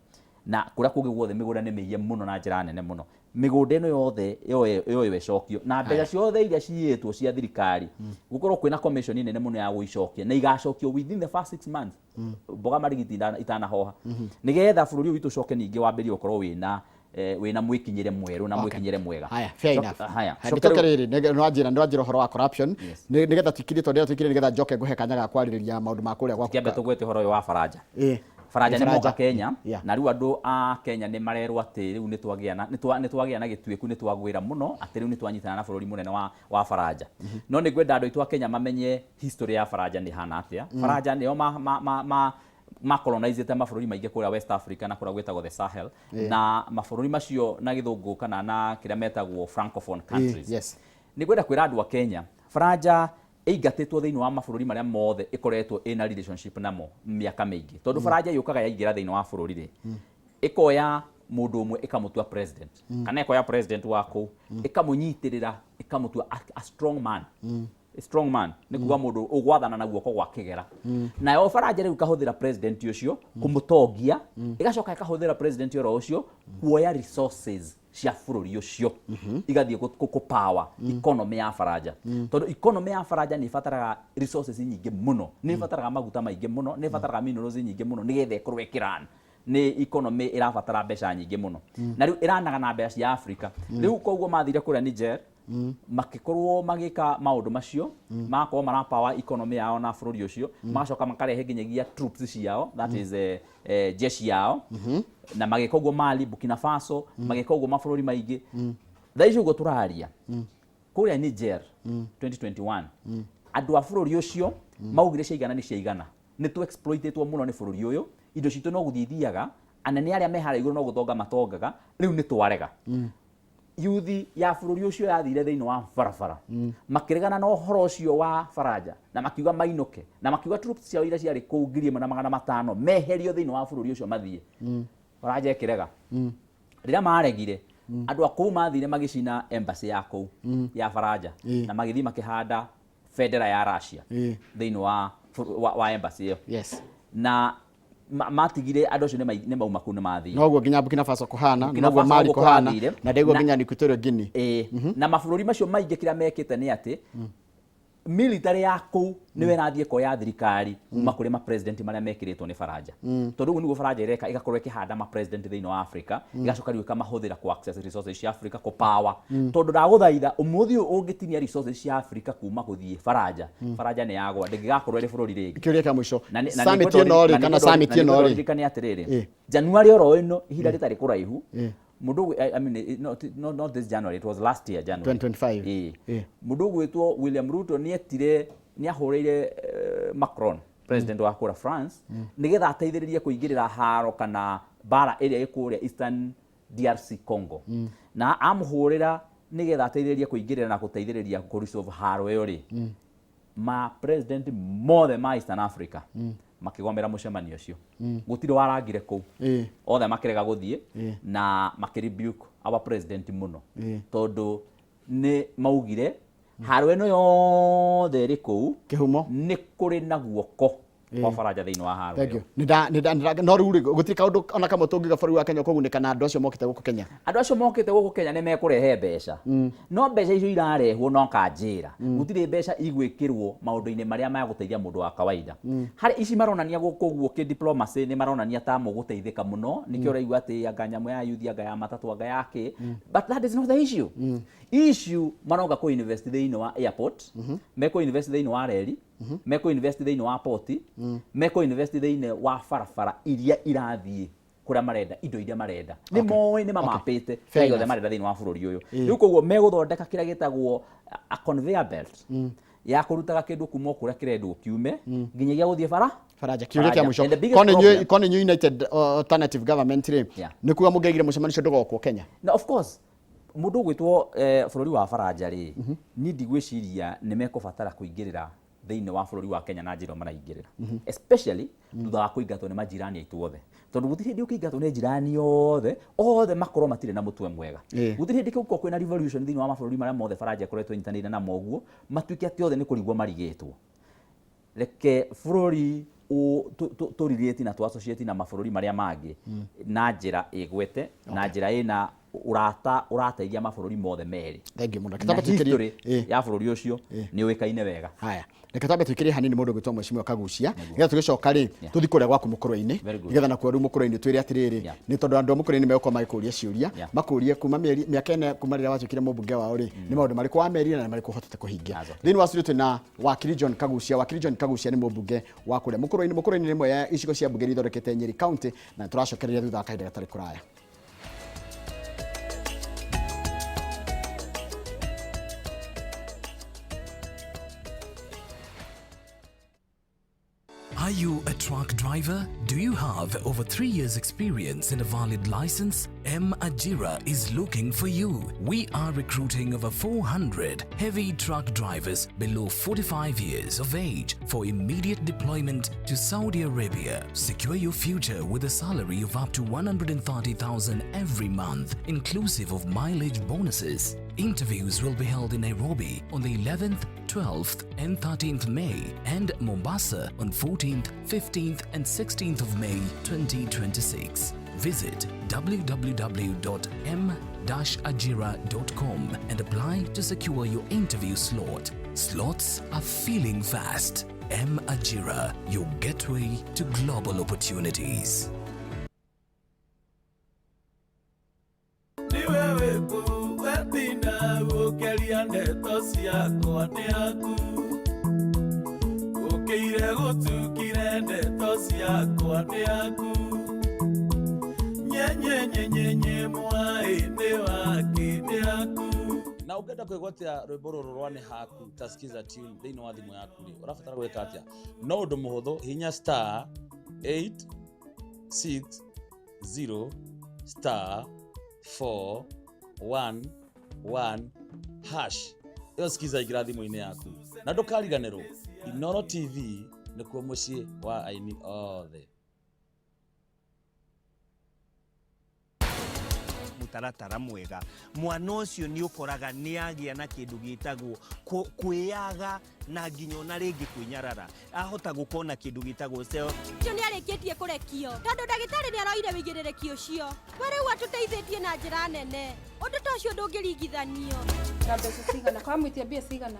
na kũrĩa kũngĩ guothe. Mĩgũnda nĩ mĩiye mũno na njĩra nene mũno. Mĩgũnda ĩno yothe yoywo ĩcokio na mbeca ciothe iria ciyĩtwo cia thirikari, gũkorwo kwĩna commission nene mũno ya gũicokia na igacokio within the first 6 months, mboga marigiti itanahoha, nĩgetha bũrũri ũyũ witũ ũcoke ningĩ wambĩrĩrie gũkorwo wĩna mwĩkinyĩre mwerũ na mwĩkinyĩre mwega. Haya, fair enough. Haya. Haya, nĩtũke rĩrĩ nĩwanjĩra ũhoro wa corruption. Nĩgetha tuikirie, tondũ tuikirie nĩgetha njoke ngũhe kanya ga kwarĩrĩria maũndũ ma kũrĩa gwaku. Kĩambe tũgwete ũhoro ũyũ wa Faranja. Faranja nĩ moka Kenya na rĩu andũ a Kenya nĩ marerwo atĩ rĩu nĩ twagĩa na gĩtuĩku, nĩ twagwĩra mũno atĩ rĩu nĩ twanyitana na bũrũri mũnene wa Faranja. No nĩ ngwenda andũ aitũ a Kenya mamenye history ya Faranja nĩ hana atĩa. Faranja nĩo ma colonizĩte mabũrũri maingĩ kũrĩa West Africa na kũrĩa gwĩtagwo the Sahel, na mabũrũri macio na gĩthũngũ kana na kĩrĩa metagwo francophone countries. Nĩ ngwenda kwĩra andũ a Kenya, Faranja ĩingatĩtwo thĩinĩ wa mabũrũri marĩa mothe ĩkoretwo ĩna relationship namo mĩaka mĩingĩ, tondũ Faranja yũkaga yaingĩra thĩinĩ wa bũrũri rĩ, ĩkoya mũndũ ũmwe ĩkamũtua president, kana ĩkoya president wa kũu ĩkamũnyitĩrĩra ĩkamũtua a strong man. A strong man nĩ kuga mũndũ ũgwathana na guoko gwa kĩgera. Nayo Faranja rĩu ĩkahũthĩra president ũcio kũmũtongia, ĩgacoka ĩkahũthĩra president oro ũcio kuoya resources cia bũrũri ũcio, igathiĩ kũ power economy ya Faranja, tondũ economy ya Faranja nĩ ĩbataraga resources nyingĩ mũno, nĩ ĩbataraga maguta maingĩ mũno, nĩ ĩbataraga minerals nyingĩ mũno nĩgetha ĩkorwo ĩkĩrun. Nĩ economy ĩrabatara mbeca nyingĩ mũno na rĩu ĩranaga na mbeca cia Africa. Rĩu koguo mathire kũrĩa Niger makĩkorwo magĩka maũndũ macio, magakorwo mara power economy yao na bũrũri ũcio, magacoka makarehe nginyagia troops ciao, that is jeshi yao, na magĩka ũguo Mali, Burkina Faso, magĩka ũguo mabũrũri maingĩ. Thaa ici ũguo tũraria, kũrĩa Niger 2021 andũ a bũrũri ũcio maugire ciaigana nĩ ciaigana, nĩ tũ exploitetwo mũno nĩ bũrũri ũyũ, indo citũ no gũthiĩ ithiaga, anene arĩa me harĩa igũrũ no gũtonga matongaga, rĩu nĩ twarega. Yuthi ya bũrũri ũcio yathire thĩinĩ wa barabara makĩregana na ũhoro ũcio wa Faranja na makiuga mainũke, na makiuga troops ciao iria ciarĩ kũu 1500 meherio thĩinĩ wa bũrũri ũcio mathiĩ. Faranja ĩkĩrega. Rĩrĩa maregire, andũ a kũu mathire magĩcina embassy ya kũu ya Faranja na magĩthiĩ makĩhanda bendera ya Russia thĩinĩ wa embassy ĩyo. Na matigire andũ acio nĩ mauma kũu, nĩ mathiĩ. Noguo nginya Burkina Faso kũhana. Burkina Noguo Faso Mali noguo kũhana. Kũrathire. Na ndĩguo nginya Equatorial Guinea. Ĩĩ, na mabũrũri macio maingĩ kĩrĩa mekĩte nĩ atĩ military ya kũu nĩyo ĩrathiĩ ĩkoya thirikari kuma kũrĩ ma president marĩa mekĩrĩtwo nĩ Faranja, tondũ ũguo nĩguo Faranja ĩreka, ĩgakorwo ĩkĩhanda ma president thĩinĩ wa Africa, ĩgacoka rĩu ĩkamahũthĩra ku access resources cia Africa, kũ power, tondũ ndagũthaitha ũmũthĩ ũyũ ũngĩtinia resources cia Africa kuma gũthiĩ Faranja, Faranja nĩ yagwa, ndĩngĩgakorwo ĩrĩ bũrũri rĩngĩ. Kĩũria kĩa mũico. Na Summit ĩno rĩ, kana summit na ĩno nĩngwenda rĩ, ũririkane atĩrĩrĩ, January oro ĩno, ihinda rĩtarĩ kũraihu, mũndũ I mean, not this January, it was last year January. 2025. Ĩĩ. Mũndũ ũgwĩtwo William Ruto nĩ etire, nĩ ahũrĩire Macron, president wa kũrĩa France, nĩgetha ateithĩrĩrie kũingĩrĩra haro kana mbara ĩrĩa ĩ kũrĩa Eastern DRC Congo. Na amũhũrĩra nĩgetha ateithĩrĩrie kũingĩrĩra na gũteithĩrĩria kũ resolve haro ĩyo rĩ, ma president mothe ma Eastern Africa makĩgomera mũcemanio ũcio. Gũtirĩ warangire kũu. Othe makĩrega gũthiĩ na makĩ rebuke our president mũno, tondũ nĩ maugire haro ĩno yothe ĩrĩ kũu Kĩhumo nĩ kũrĩ na guoko Kwa Faranja thĩinĩ wa haro Thank ĩyo. you. Nĩ no rĩu rĩ, gũtirĩ kaũndũ ona kamwe tũngiuga bũrũri wa Kenya ũkũgunĩka na andũ acio mokĩte gũkũ Kenya. Andũ acio mokĩte gũkũ Kenya nĩ mekũrehe mbeca, no mbeca icio irarehwo no kanjĩra gũtirĩ mbeca igwĩkĩrwo maũndũ-inĩ marĩa magũteithia mũndũ wa kawaida. Harĩ ici maronania gũkũ ũguo kĩ diplomacy nĩ maronania ta mũgũteithĩka mũno, nĩkĩo ũraigua atĩ anga nyamũ ya youth, anga ya matatũ, anga ya kĩ, but that is not the issue. Issue maroka kũ invest thĩinĩ wa airport, mekũ invest thĩinĩ wa reri, mekũ invest thĩinĩ wa port, mekũ invest thĩinĩ wa barabara iria irathiĩ kũrĩa marenda indo iria marenda. Nĩ moĩ nĩ mamapĩte Fair kĩrĩa gĩothe enough. marenda thĩinĩ wa bũrũri ũyũ. Rĩu koguo megũthondeka kĩrĩa gĩtagwo a conveyor belt ya kũrutaga kĩndũ kuma o kũrĩa kĩrendwo kiume nginyagia gũthiĩ bara Faranja, kĩũria kĩa Faranja. mũico. And the biggest Korwo nĩ problem- korwo nĩ inyuĩ United Alternative Government rĩ, nĩ kuga mũngĩaigire mũcemanio ũcio ndũgokwo Kenya? Na of course mũndũ ũgwĩtwo bũrũri wa Faranja rĩ, niĩ ndigwĩciria nĩ mekũbatara kũingĩrĩra thĩinĩ wa bũrũri wa Kenya na njĩra ĩyo maraingĩrĩra, especially thutha wa kũingatwo nĩ majirani aitũ othe, tondũ gũtirĩ hĩndĩ ũkĩingatwo nĩ jirani othe othe makorwo matirĩ na mũtwe mwega. Gũtirĩ hĩndĩ kũngĩkorwo kwĩna revolution thĩinĩ wa mabũrũri marĩa mothe Faranja ĩkoretwo ĩnyitanĩire namo ũguo, matuĩke atĩ othe nĩ kũrigwo marigĩtwo. Reke bũrũri tũ relate na tũ associate na mabũrũri marĩa mangĩ na njĩra ĩgwete, na njĩra ĩna ũrata ũrateithia mabũrũri mothe merĩ. Thank you mũno. Na Reke twambe tũikĩrie history Ĩĩ. ya bũrũri ũcio nĩ ũĩkaine wega. Haya, reke twambe tũikĩrie hanini mũndũ ũgwĩtwo Mheshimiwa Kagucia, nĩgetha tũgĩcoka rĩ, tũthiĩ kũrĩa gwaku mũkũrwe-inĩ, Very good. nĩgetha nakuo rĩu mũkũrwe-inĩ twĩre atĩrĩrĩ, nĩ tondũ andũ a mũkũrwe-inĩ megũkorwo magĩkũria ciũria, makũrie kuma mĩeri mĩaka 4 kuma rĩrĩa watuĩkire mũmbunge wao rĩ, nĩ maũndũ marĩkũ wamerire na nĩ marĩkũ ũhotete kũhingia. That's okay. Thĩinĩ wa studio twĩna wakiri John Kagucia. Wakiri John Kagucia nĩ mũmbunge wa kũrĩa mũkũrwe-inĩ. Mũkũrwe-inĩ nĩ ĩmwe ya icigo cia mbunge iria ithondekete Nyeri County, na tũracokereria thutha wa kahinda gatarĩ kũraya. Are you a truck driver? Do you have over 3 years experience and a valid license? MAjira is looking for you. We are recruiting over 400 heavy truck drivers below 45 years of age for immediate deployment to Saudi Arabia. Secure your future with a salary of up to 130,000 every month, inclusive of mileage bonuses. Interviews will be held in Nairobi on the 11th, 12th and 13th May and Mombasa on 14th, 15th and 16th of May 2026. Visit www.m-ajira.com and apply to secure your interview slot. Slots are filling fast. M Ajira, your gateway to global opportunities. Nĩ wewe kũ wetinda gũkĩaria ndeto ciakwa nĩ aku, ũkĩire gũtukire ndeto ciakwa nĩ aku, nyenyenyenyenye mwaĩ nĩ wake nĩ aku. Na ũngĩenda kwĩgwatia rwĩmbo rũrũ rwa nĩ haku ta Skiza tune thĩinĩ wa thimũ yaku rĩ, ũrabatara gwĩka atĩa? No ũndũ mũhũthũ, hinya star 860 star 4 1 1 hash. Ĩyo Skiza ingĩra thimũ-inĩ yaku, na ndũkariganĩrwo Inoro TV nĩkuo mũciĩ wa aini othe. Mũtaratara mwega, mwana ũcio nĩ ũkoraga nĩ agĩa na kĩndũ gĩtagwo kwĩyaga na nginya ona rĩngĩ kwĩnyarara, ahota gũkorwo na kĩndũ gĩtagwo self Ũcio nĩ arĩkĩtie kũrekio tondũ ndagĩtarĩ nĩ aroire wĩigĩrĩrĩki ũcio. We rĩu atũteithĩtie na njĩra nene, ũndũ ta ũcio ndũngĩringithanio. Na mbeca cigana kwamwĩtia mbia cigana?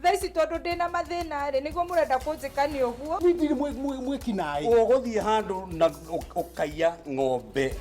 Thaa ici tondũ ndĩna mathĩna rĩ, nĩguo mũrenda kũnjĩka nĩ ũguo. Ndirĩ mwĩkinaĩ. Ũgũthiĩ handũ na ũkaiya ng'ombe.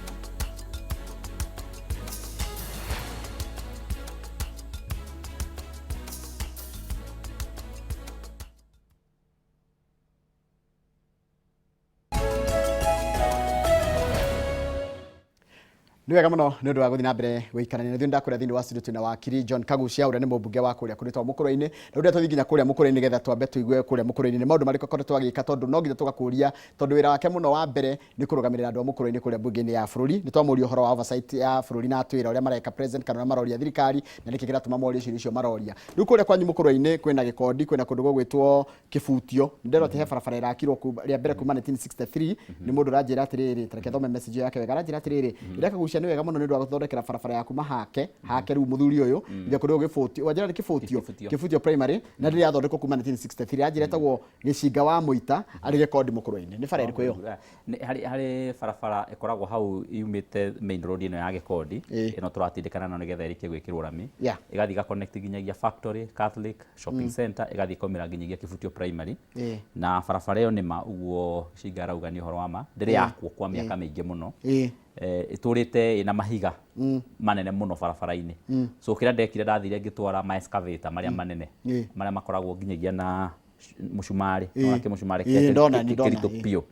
Nĩ wega mũno nĩ ũndũ wa gũthiĩ na mbere gũikarania na ithuĩ. Ndakũrĩa thĩinĩ wa studio twĩna wakiri John Kagucia, ũrĩa nĩ mũmbunge wa kũrĩa kũrĩtwo Mũkũrwe-inĩ. Na rĩu tũthiĩ nginya kũrĩa Mũkũrwe-inĩ nĩgetha twambe tũigue kũrĩa Mũkũrwe-inĩ nĩ maũndũ marĩkũ akoretwo agĩka, tondũ no nginya tũgakũria, tondũ wĩra wake mũno wa mbere nĩ kũrũgamĩrĩra andũ a Mũkũrwe-inĩ kũrĩa mbunge-inĩ ya bũrũri. Nĩ twamũria ũhoro wa oversight ya bũrũri na atwĩra ũrĩa mareka present kana ũrĩa maroria thirikari na nĩkĩ kĩratũma morie ciũria icio maroria. Rĩu kũrĩa kwanyu Mũkũrwe-inĩ kwĩna gĩkondi, kwĩna kũndũ gũgwĩtwo Kĩbutio. Ndĩrona atĩ he barabara ĩrakirwo rĩa mbere kuma 1963. Nĩ mũndũ ũranjĩra atĩrĩrĩ, ta reke thome message yake wega, aranjĩra atĩrĩrĩ, ĩrĩa Kagucia Kagucia nĩ wega mũno nĩ ũndũ wa gũthondekera barabara ya kuma hake hake rĩu mũthuri ũyũ nginya kũrĩa gĩbũtio wanjĩra nĩ kĩbũtio Kĩbutio. kĩbutio primary na ndĩrĩ yathondekwo kuma 1963 anjĩra ĩtagwo gĩcinga wa mũita arĩ gĩkondi mũkũrwe-inĩ. Nĩ bara ĩrĩkũ ĩyo? Harĩ barabara ĩkoragwo hau yumĩte main road ĩno ya Gĩkondi, ĩno tũratindĩkana nayo nĩgetha ĩrĩkie gwĩkĩrwo rami, ĩgathiĩ ĩga connect nginyagia factory, Catholic shopping center, ĩgathiĩ ĩkaumĩra nginyagia Kĩbutio primary. Na barabara ĩyo nĩma ũguo Cinga arauga nĩ ũhoro wa ma, ndĩrĩ yakwo kwa mĩaka mĩingĩ mũno. Ĩtũrĩte ĩna mahiga manene mũno barabara-inĩ. So kĩrĩa ndekire, ndathire ngĩtwara ma excavator marĩa manene, marĩa makoragwo nginyagia na mũcumarĩ. Nĩwona kĩmũcumarĩ Ndona, nĩ ndona, kĩritũ biũ.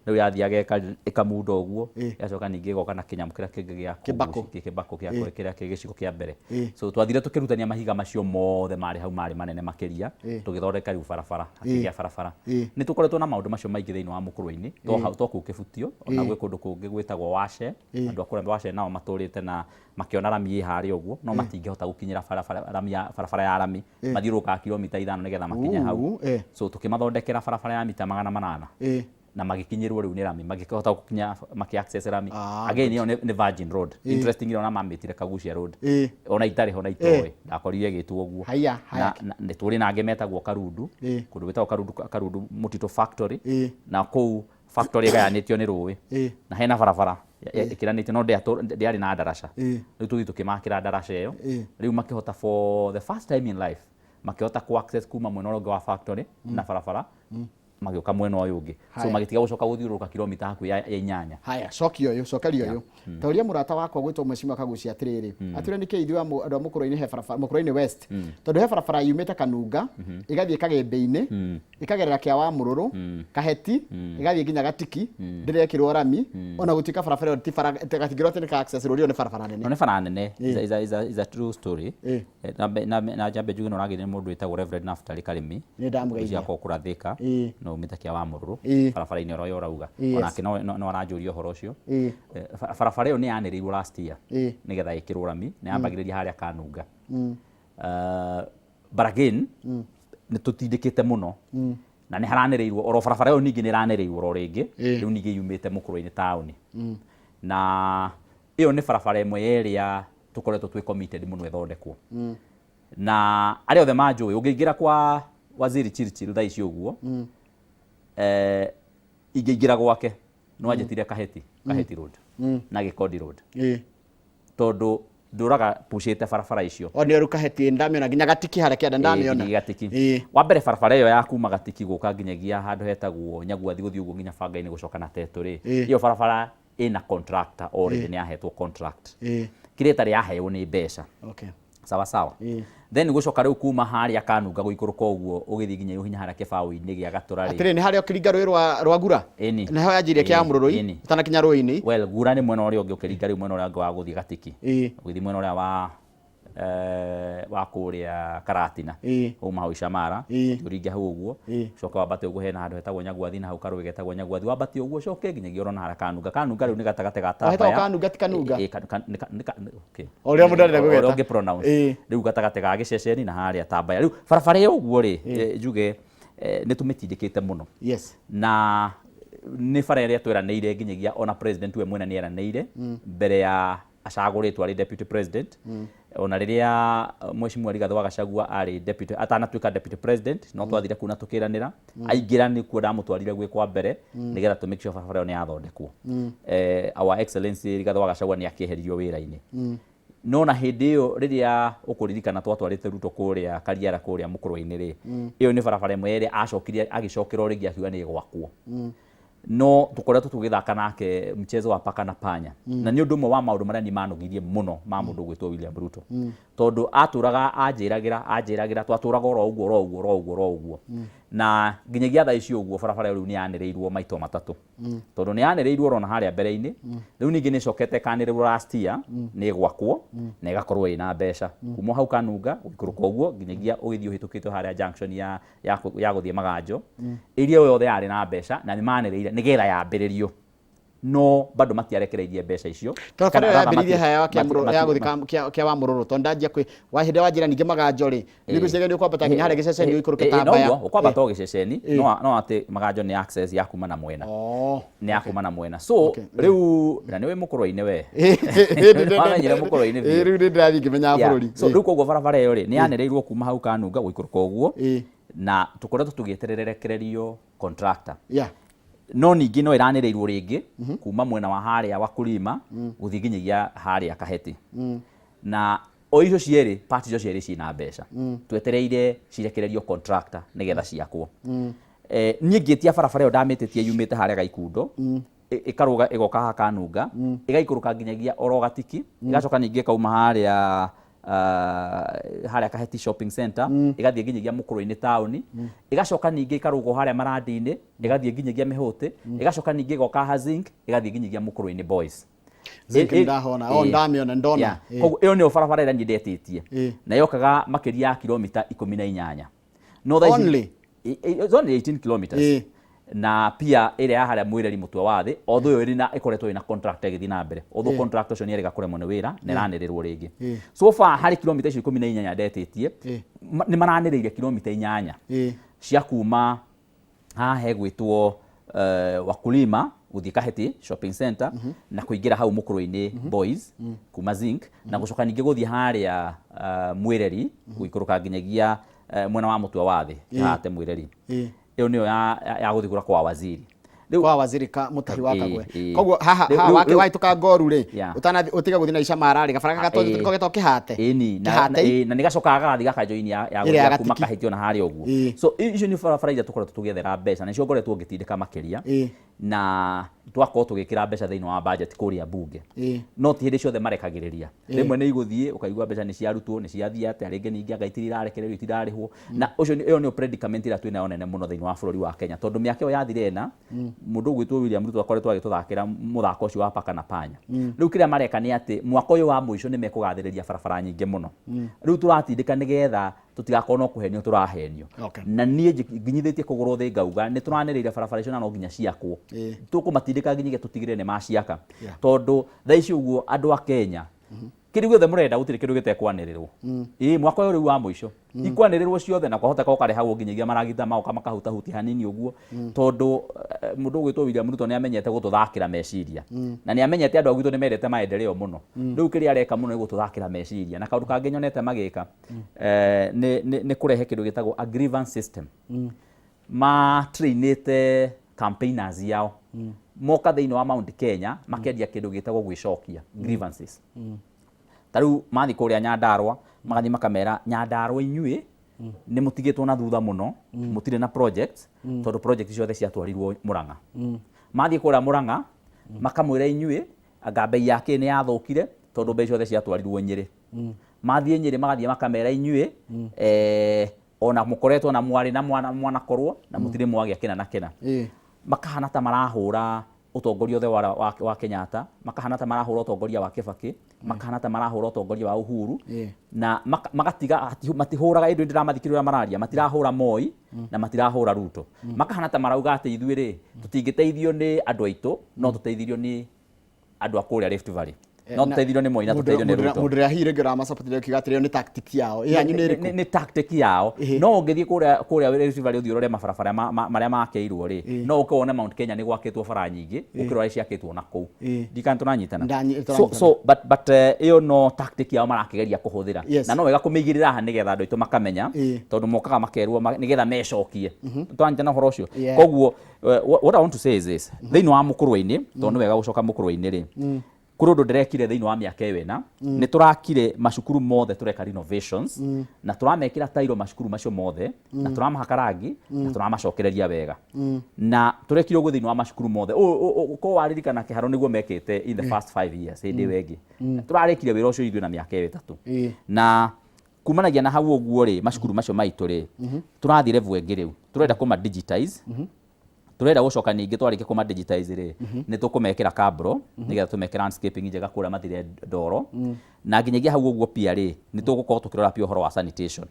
Rĩu yathiaga ĩkamunda ũguo, ĩgacoka ningĩ ĩgoka na kĩnyamũ kĩrĩa kĩngĩ gĩa Kĩbakũ. Kĩbakũ gĩa kĩrĩa kĩ gĩciko kĩa mbere. So twathire tũkĩrutania mahiga macio mothe marĩ hau, marĩ manene makĩria, tũgĩthondeka rĩu barabara, hakĩgĩa barabara. Nĩ tũkoretwo na maũndũ macio maingĩ thĩinĩ wa mũkũrwe-inĩ, to hau to kũu Kĩbutio, ona gwĩ kũndũ kũngĩ gwĩtagwo Wace. Andũ a kũrĩa Wace nao matũrĩte na makĩona rami ĩ harĩa ũguo, no matingĩhota gũkinyĩra barabara rami ya barabara ya rami, mathiũrũrũkaga kilomita 5 nĩgetha makinye hau. So tũkĩmathondekera barabara ya mita 800 na magĩkinyĩrwo rĩu nĩ rami, magĩkĩhota gũkinya, makĩ access rami. Again, ĩyo nĩ Virgin Road. Interestingly, ona mamĩtire Kagucia Road, ona itarĩ ho na itoĩ, ndakorire ĩgĩtwo ũguo. Haya, haya. Na nĩ tũrĩ na angĩ metagwo Karundu, kũndũ gwĩtagwo Karundu, Karundu Mũtitũ Factory, na kũu factory ĩgayanĩtio nĩ rũĩ na hena barabara ĩkĩranĩtio, no ndĩarĩ na ndaraca. Rĩu tũthiĩ tũkĩmakĩra ndaraca ĩyo, rĩu makĩhota for the first time in life makĩhota ku access kuma mwena ũrĩa ũngĩ wa factory na barabara magĩũka mwena ũyũ ũngĩ, so Haya. magĩtiga gũcoka gũthiũrũrũka kilomita hakuhĩ ya 8. Haya, cokia ũyũ, cokeria ũyũ. Ta ũria mũrata wakwa gwĩtwo Mheshimiwa Kagucia atĩrĩrĩ, atwĩre nĩkĩ ithuĩ andũ a Mũkũrwe-inĩ he barabara, Mũkũrwe-inĩ West, tondũ he barabara yumĩte Kanunga ĩgathiĩ Kagembĩ-inĩ, ĩkagerera kĩa wa Mũrũrũ, Kaheti, ĩgathiĩ nginya Gatiki, ndĩrekĩrwo rami, ona gũtuĩka barabara ĩyo ti bara gatingĩrwo atĩ nĩ ka access road, ĩyo nĩ barabara nene. No nĩ bara nene. Is a true story. Na njambe njuge nĩ ũrageithio nĩ mũndũ wĩtagwo Reverend Naftali Karimi. Nĩ ndamũgeithia. Ũcio akorwo Thika, no umĩte kĩa wa Mũrũrũ, barabara-inĩ oro ĩyo ũrauga. Onake no aranjũria ũhoro ũcio. Barabara ĩyo nĩ yanĩrĩirwo last year nĩgetha ĩkĩrwo rami, na yambagĩrĩria harĩa Kanunga. But again, nĩ tũtindĩkĩte mũno na nĩ haranĩrĩirwo oro barabara ĩyo, ningĩ nĩ ĩranĩrĩirwo oro rĩngĩ rĩu ningĩ yumĩte Mũkũrwe-inĩ taũni, na ĩyo nĩ barabara ĩmwe ya ĩrĩa tũkoretwo twĩ committed mũno ĩthondekwo. Na arĩa othe manjũĩ, ũngĩingĩra kwa Waziri Chirchir thaa ici ũguo, ingĩingĩra gwake no anjĩtire Kaheti, Kaheti Road na Gĩkondi Road, tondũ ndũraga pucĩte barabara icio. O nĩ Kaheti ndamĩona, nginya Gatiki harĩa kĩanda ndamĩona. Nginya Gatiki. Wa mbere, barabara ĩyo ya kuma Gatiki gũka nginyagia handũ hetagwo Nyaguathi, gũthiĩ ũguo nginya Banga-inĩ, gũcoka na Tetũ rĩ, ĩyo barabara ĩna contractor already, nĩ yahetwo contract. Kĩrĩa ĩtarĩ yaheo nĩ mbeca. Sawa sawa. Then gũcoka rĩu kuma harĩa Kanunga gũikũrũka ũguo ũgĩthiĩ nginya ũhinya harĩa kĩbaũ-inĩ gĩa Gatũra rĩ. Atĩrĩ, nĩ harĩa ũkĩringa rũĩ rwa Gura? Ĩni. Nĩho yanjirie kĩa Mũrũrũi, ũtanakinya rũĩ-inĩ. Well, Gura nĩ mwena ũrĩa ũngĩ, ũkĩringa rĩu mwena ũrĩa ũngĩ wa gũthiĩ Gatiki, ũgĩthiĩ mwena ũrĩa wa kũrĩa Karatina, uma hau Icamara, ũringe hau ũguo, ũcoke wambate ũguo, hena handũ hetagwo Nyaguathi, na hau karũĩ getagwo Nyaguathi, wambate ũguo ũcoke nginyagia ũrona harĩa Kanunga. Kanunga rĩu nĩ gatagatĩ ga O hetagwo Tambaya. Kanunga, ti Kanunga? Okay. O ũrĩa mũndũ arenda O ũrĩa gũgeta. ũngĩ pronounce. Rĩu gatagatĩ ga gĩceceni na harĩa Tambaya, rĩu barabara ĩyo ũguo rĩ, njuge nĩ tũmĩtindĩkĩte mũno na nĩ bara ĩrĩa tweranĩire, nginyagia ona president we mwene nĩ eranĩire mbere ya acagũrĩtwo arĩ deputy president, ona rĩrĩa Mheshimiwa Rigathĩ wa Gachagua arĩ deputy, atanatuĩka deputy president, no twathire kuu na tũkĩranĩra, aingĩra nĩkuo ndamũtwarire gwĩ kwa mbere nĩgetha tũ make sure barabara ĩyo nĩ yathondekwo. Our Excellency Rigathĩ wa Gachagua nĩ akĩeheririo wĩra-inĩ, no na hĩndĩ ĩyo rĩrĩa ũkũririkana twatwarĩte Ruto kũrĩa Kariara, kũrĩa Mũkũrwe-inĩ rĩ, ĩyo nĩ barabara ĩmwe ĩrĩa acokire agĩcokera o rĩngĩ akiuga nĩ ĩgwakwo, no tũkoretwo tũgĩthaka nake mchezo wa paka na panya. Na nĩ ũndũ ũmwe wa maũndũ marĩa niĩ manogirie mũno ma mũndũ ũgwĩtwo William Ruto, tondũ atũraga anjĩragĩra anjĩragĩra, twatũraga oro ũguo, oro ũguo, oro ũguo, oro ũguo, na nginyagia thaa ici ũguo barabara ĩyo rĩu nĩ yanĩrĩirwo maita matatũ, tondũ nĩ yanĩrĩirwo orona harĩa mbere-inĩ, rĩu ningĩ nĩ ĩcokete ĩkanĩrĩrwo last year nĩ ĩgwakwo na ĩgakorwo ĩna mbeca kuma hau Kanunga gũikũrũka ũguo nginyagia ũgĩthiĩ ũhĩtũkĩte harĩa junction ya gũthiĩ Maganjo. Area ĩyo yothe yarĩ na mbeca na nĩ manĩrĩire nĩgetha yambĩrĩrio. No bado matiarekereirie mbeca icio. Tondũ Kana barabara rather yambĩrĩirie haya ya gũthiĩ kĩa wa mũrũrũ, tondũ ndanjia kwĩ wa hĩndĩ wa njĩra ningĩ maganjo rĩ, nĩ gwĩciria nĩ ũkwambata nginya harĩa gĩceceni ũikũrũke ta mbaya. Noguo ũkwambata o gĩceceni, no atĩ maganjo nĩ access ya kuma na mwena. Nĩ ya kuma na mwena. So rĩu na nĩwe mũkũrũ-inĩ we. Wamenyire mũkũrũ-inĩ biũ. Rĩu nĩ ndĩrathiĩ ngĩmenyaga bũrũri. So rĩu koguo barabara ĩyo rĩ nĩ yanĩrĩirwo kuma hau Kanunga gũikũrũka ũguo, na tũkoretwo tũgĩetererekererio contractor. No ningĩ no ĩranĩrĩirwo rĩngĩ kuma mwena wa harĩa Wakulima gũthiĩ nginyagia harĩa Kaheti. Na o icio cierĩ, part icio cierĩ ciĩna mbeca. Twetereire cirekererio contractor nĩgetha ciakwo. Niĩ ngĩtia barabara ĩyo ndamĩtĩtie yumĩte harĩa Gaikundo, ĩkarũga ĩgoka haha Kanunga, ĩgaikũrũka nginyagia oro Gatiki, ĩgacoka ningĩ ĩkauma harĩa harĩa Kaheti Shopping Center, ĩgathiĩ nginyagia Mũkũrũ-inĩ taũni, ĩgacoka ningĩ ĩkarũgwo harĩa Marandi-inĩ, ĩgathiĩ nginyagia Mĩhũtĩ, ĩgacoka ningĩ ĩgoka Hazink, ĩgathiĩ nginyagia Mũkũrũ-inĩ Boys. Zinc ndahona, o ndamĩona, ndona. Koguo ĩyo nĩyo barabara ĩrĩa niĩ ndetĩtie. Na yokaga makĩria ya kilomita 18. No thaa ici Only? It's only 18 kilometers. Na pia ĩrĩa ya harĩa Mwĩreri mũtwe wa thĩ, although ĩyo ĩkoretwo ĩna contract ĩgĩthiĩ na mbere, although contract ũcio nĩ erĩga kũremwo nĩ wĩra na ĩranĩrĩrwo rĩngĩ. So far harĩ kilomita icio 18 ndetĩtie, nĩ maranĩrĩire kilomita 8 cia kuma haha hegwĩtwo Wakulima gũthiĩ Kaheti Shopping Center na kũingĩra hau Mũkũrũ-inĩ Boys kuma Zinc, na gũcoka ningĩ gũthiĩ harĩa Mwĩreri gũikũrũka nginyagia mwena wa mũtwe wa thĩ, Kĩhate Mwĩreri. Ĩyo nĩyo ya gũthiĩ kũrĩa kwa Waziri. Rĩu kwa Waziri ka Mũtahi wa Kagwe. Koguo haha Rĩu haha wahĩtũka Ngoru rĩ, Yeah. ũtanathi ũtiga gũthiĩ na Icamara rĩ, gabara gaka nĩko getagwo Kĩhate. Ĩni, Kĩhate. Na nĩ gacokaga gagathiĩ gakajoini ya Ĩrĩa ya gũthiĩ kuma Gatiki. Kahĩti ona harĩa ũguo. So icio nĩ barabara iria tũkoretwo tũgĩethera mbeca, na nĩcio ngoretwo ngĩtindĩka makĩria. Na twakorwo tũgĩkĩra mbeca thĩinĩ wa budget kũrĩa bunge. No ti hĩndĩ ciothe marekagĩrĩria. Rĩmwe nĩ igũthiĩ ũkaigua mbeca nĩ ciarutwo, nĩ ciathiĩ atĩa, rĩngĩ ningĩ anga itirĩ irarekererio, itirarĩhwo. Na ũcio ĩyo nĩyo predicament ĩrĩa twĩnayo nene mũno thĩinĩ wa bũrũri wa Kenya, tondũ mĩaka ĩyo yathira ĩna, mũndũ ũgwĩtwo William Ruto akoretwo agĩtũthakĩra mũthako ũcio wa paka na panya. Rĩu kĩrĩa mareka nĩ atĩ mwaka ũyũ wa mũico nĩ mekũgathĩrĩria barabara nyingĩ mũno. Rĩu tũratindĩka nĩgetha tũtigakorwo no kũhenio tũrahenio. Na niĩ nginyithĩtie kũgũrũ thĩ ngauga nĩ tũranĩrĩire barabara icio na no nginya ciakwo. Tũkũmatindĩka nginyagia tũtigĩrĩre nĩ maciaka. Tondũ thaa ici ũguo andũ a Kenya, kĩrĩa gĩothe mũrenda gũtirĩ kĩndũ gĩtekwanĩrĩrwo. Mwaka ũyũ rĩu wa mũico. Ikwanĩrĩrwo ciothe na kwahoteka ũkarehagwo nginyagia maragita magoka makahutahutia hanini ũguo. Tondũ mũndũ ũgwĩtwo William Ruto nĩ amenyete gũtũthakĩra meciria. Na nĩ amenyete andũ a gwitũ nĩ mendete maendeleo mũno. Rĩu kĩrĩa areka mũno nĩ gũtũthakĩra meciria. Na kaũndũ kangĩ nyonete magĩka, nĩ kũrehe kĩndũ gĩtagwo a grievance system. Ma-trainĩte campaigners yao. Moka thĩinĩ wa Mount Kenya makendia kĩndũ gĩtagwo gwĩcokia, grievances. Ta rĩu mathiĩ kũrĩa Nyandarua, magathiĩ makamera Nyandarua inyuĩ nĩ mũtigĩtwo na thutha mũno, mũtirĩ na projects, tondũ project ciothe ciatwarirwo Murang'a. Mathiĩ kũrĩa Murang'a, makamwĩra inyuĩ anga bei ya kĩ nĩ yathũkire, tondũ bei ciothe ciatwarirwo Nyĩrĩ. Mathiĩ Nyĩrĩ magathiĩ makamera inyuĩ, ona mũkoretwo na mwarĩ na mwana mwanakorwo na mũtirĩ mwagĩa kĩna na kĩna. Makahana ta marahũra ũtongoria othe wa Kenyatta, makahana ta marahũra ũtongoria wa Kibaki, makahana ta marahũra ũtongoria wa Uhuru, na magatiga matihũraga ĩndũ ndĩramathikĩrĩria ũrĩa mararia, matirahũra Moi na matirahũra Ruto. Makahana ta marauga atĩ ithuĩ rĩ, tũtingĩteithio nĩ andũ aitũ, no tũteithirio nĩ andũ a kũrĩa Rift Valley. No tũteithirio nĩ Moi na tũteithio nĩ Ruto. Mũndũ ũrĩa hihi rĩngĩ ũramacapotire ũkiuga atĩrĩ, ĩyo nĩ tactic yao. Ĩ yanyu nĩ ĩrĩkũ? Nĩ tactic yao. No ũngĩthiĩ kũrĩa Rift Valley ũthiĩ ũrore mabarabara marĩa makĩirwo rĩ, no ũke wone Mount Kenya nĩ gwakĩtwo bara nyingĩ gũkĩra ũrĩa ciakĩtwo na kũu. Ndikana tũranyitana. Tũranyitana. But ĩyo no tactic yao marakĩgeria kũhũthĩra. Na no wega kũmĩigĩrĩra haha nĩgetha andũ aitũ makamenya, tondũ mokaga makerwo nĩgetha mecokie. Tũranyitana ũhoro ũcio? Koguo what I want to say is this. Thĩinĩ wa mũkũrwe-inĩ, tondũ nĩ wega gũcoka mũkũrwe-inĩ rĩ, kũrĩ ũndũ ndĩrekire thĩinĩ wa mĩaka ĩyo ĩna, nĩ tũrakire macukuru mothe, tũreka renovations, na tũramekĩra tairo macukuru macio mothe, na tũramahaka rangi, na tũramacokereria wega. Na tũrekire ũguo thĩinĩ wa macukuru mothe. Korwo waririkana Kĩharo nĩguo mekĩte in the first 5 years, hĩndĩ ĩyo ĩngĩ. Tũrarĩkire wĩra ũcio ithuĩ na mĩaka ĩyo 3. Na kumanagia na hau ũguo rĩ, macukuru macio maitũ rĩ, tũrathiĩ level ĩngĩ rĩu. Tũrenda kũma digitize. Tũrenda gũcoka ningĩ twarĩkia kũma digitize rĩ, nĩ tũkũmekĩra kabro, nĩgetha tũmeke landscaping njega kũrĩa mathire ndoro. Na nginyagia hau ũguo pia rĩ, nĩ tũgũkorwo tũkĩrora pia ũhoro wa sanitation.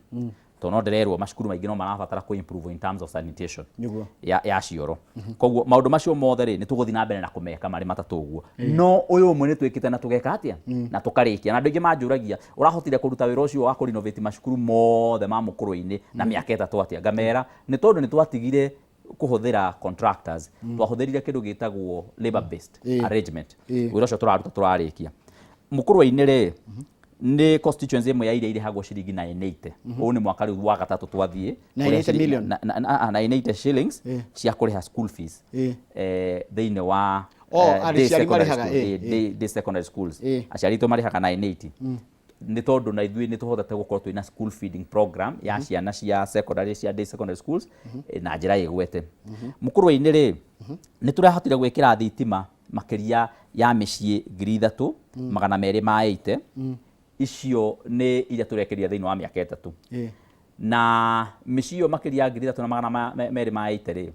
Tondũ no ndĩrerwo macukuru maingĩ no marabatara kũ improve in terms of sanitation Nĩguo. ya cioro. Koguo maũndũ macio mothe rĩ, nĩ tũgũthiĩ na mbere na kũmeka marĩ matatũ ũguo. No ũyũ ũmwe nĩ twĩkĩte na tũgeka atĩa? Na tũkarĩkia. Na andũ aingĩ manjũragia, ũrahotire kũruta wĩra ũcio wa kũ renovate macukuru mothe ma mũkũrũ-inĩ na mĩaka 3 atĩa? Ngamera nĩ tondũ nĩ twatigire kũhũthĩra contractors, twahũthĩrire kĩndũ gĩtagwo labor based arrangement. Wĩra ũcio tũraruta tũrarĩkia. Mũkũrwe-inĩ rĩ, nĩ constituency ĩmwe ya iria irĩhagwo ciringi 980. Ũyũ nĩ mwaka rĩu wa gatatũ twathiĩ 980 kũrĩha million? 980 shillings cia kũrĩha school fees thĩinĩ wa Oh, day aciari secondary marĩhaga, school, day secondary schools. Aciari aitũ marĩhaga 980. Nĩ tondũ na ithuĩ nĩ tũhotete gũkorwo twĩna school feeding program ya ciana cia secondary, cia day secondary schools, na njĩra ĩgwete. Mũkũrwe-inĩ rĩ, nĩ tũrahotire gwĩkĩra thitima makĩria ya mĩciĩ 3280. Icio nĩ iria tũrekĩrire thĩinĩ wa mĩaka 3. Na mĩciĩ ĩyo makĩria ya 3280 rĩ,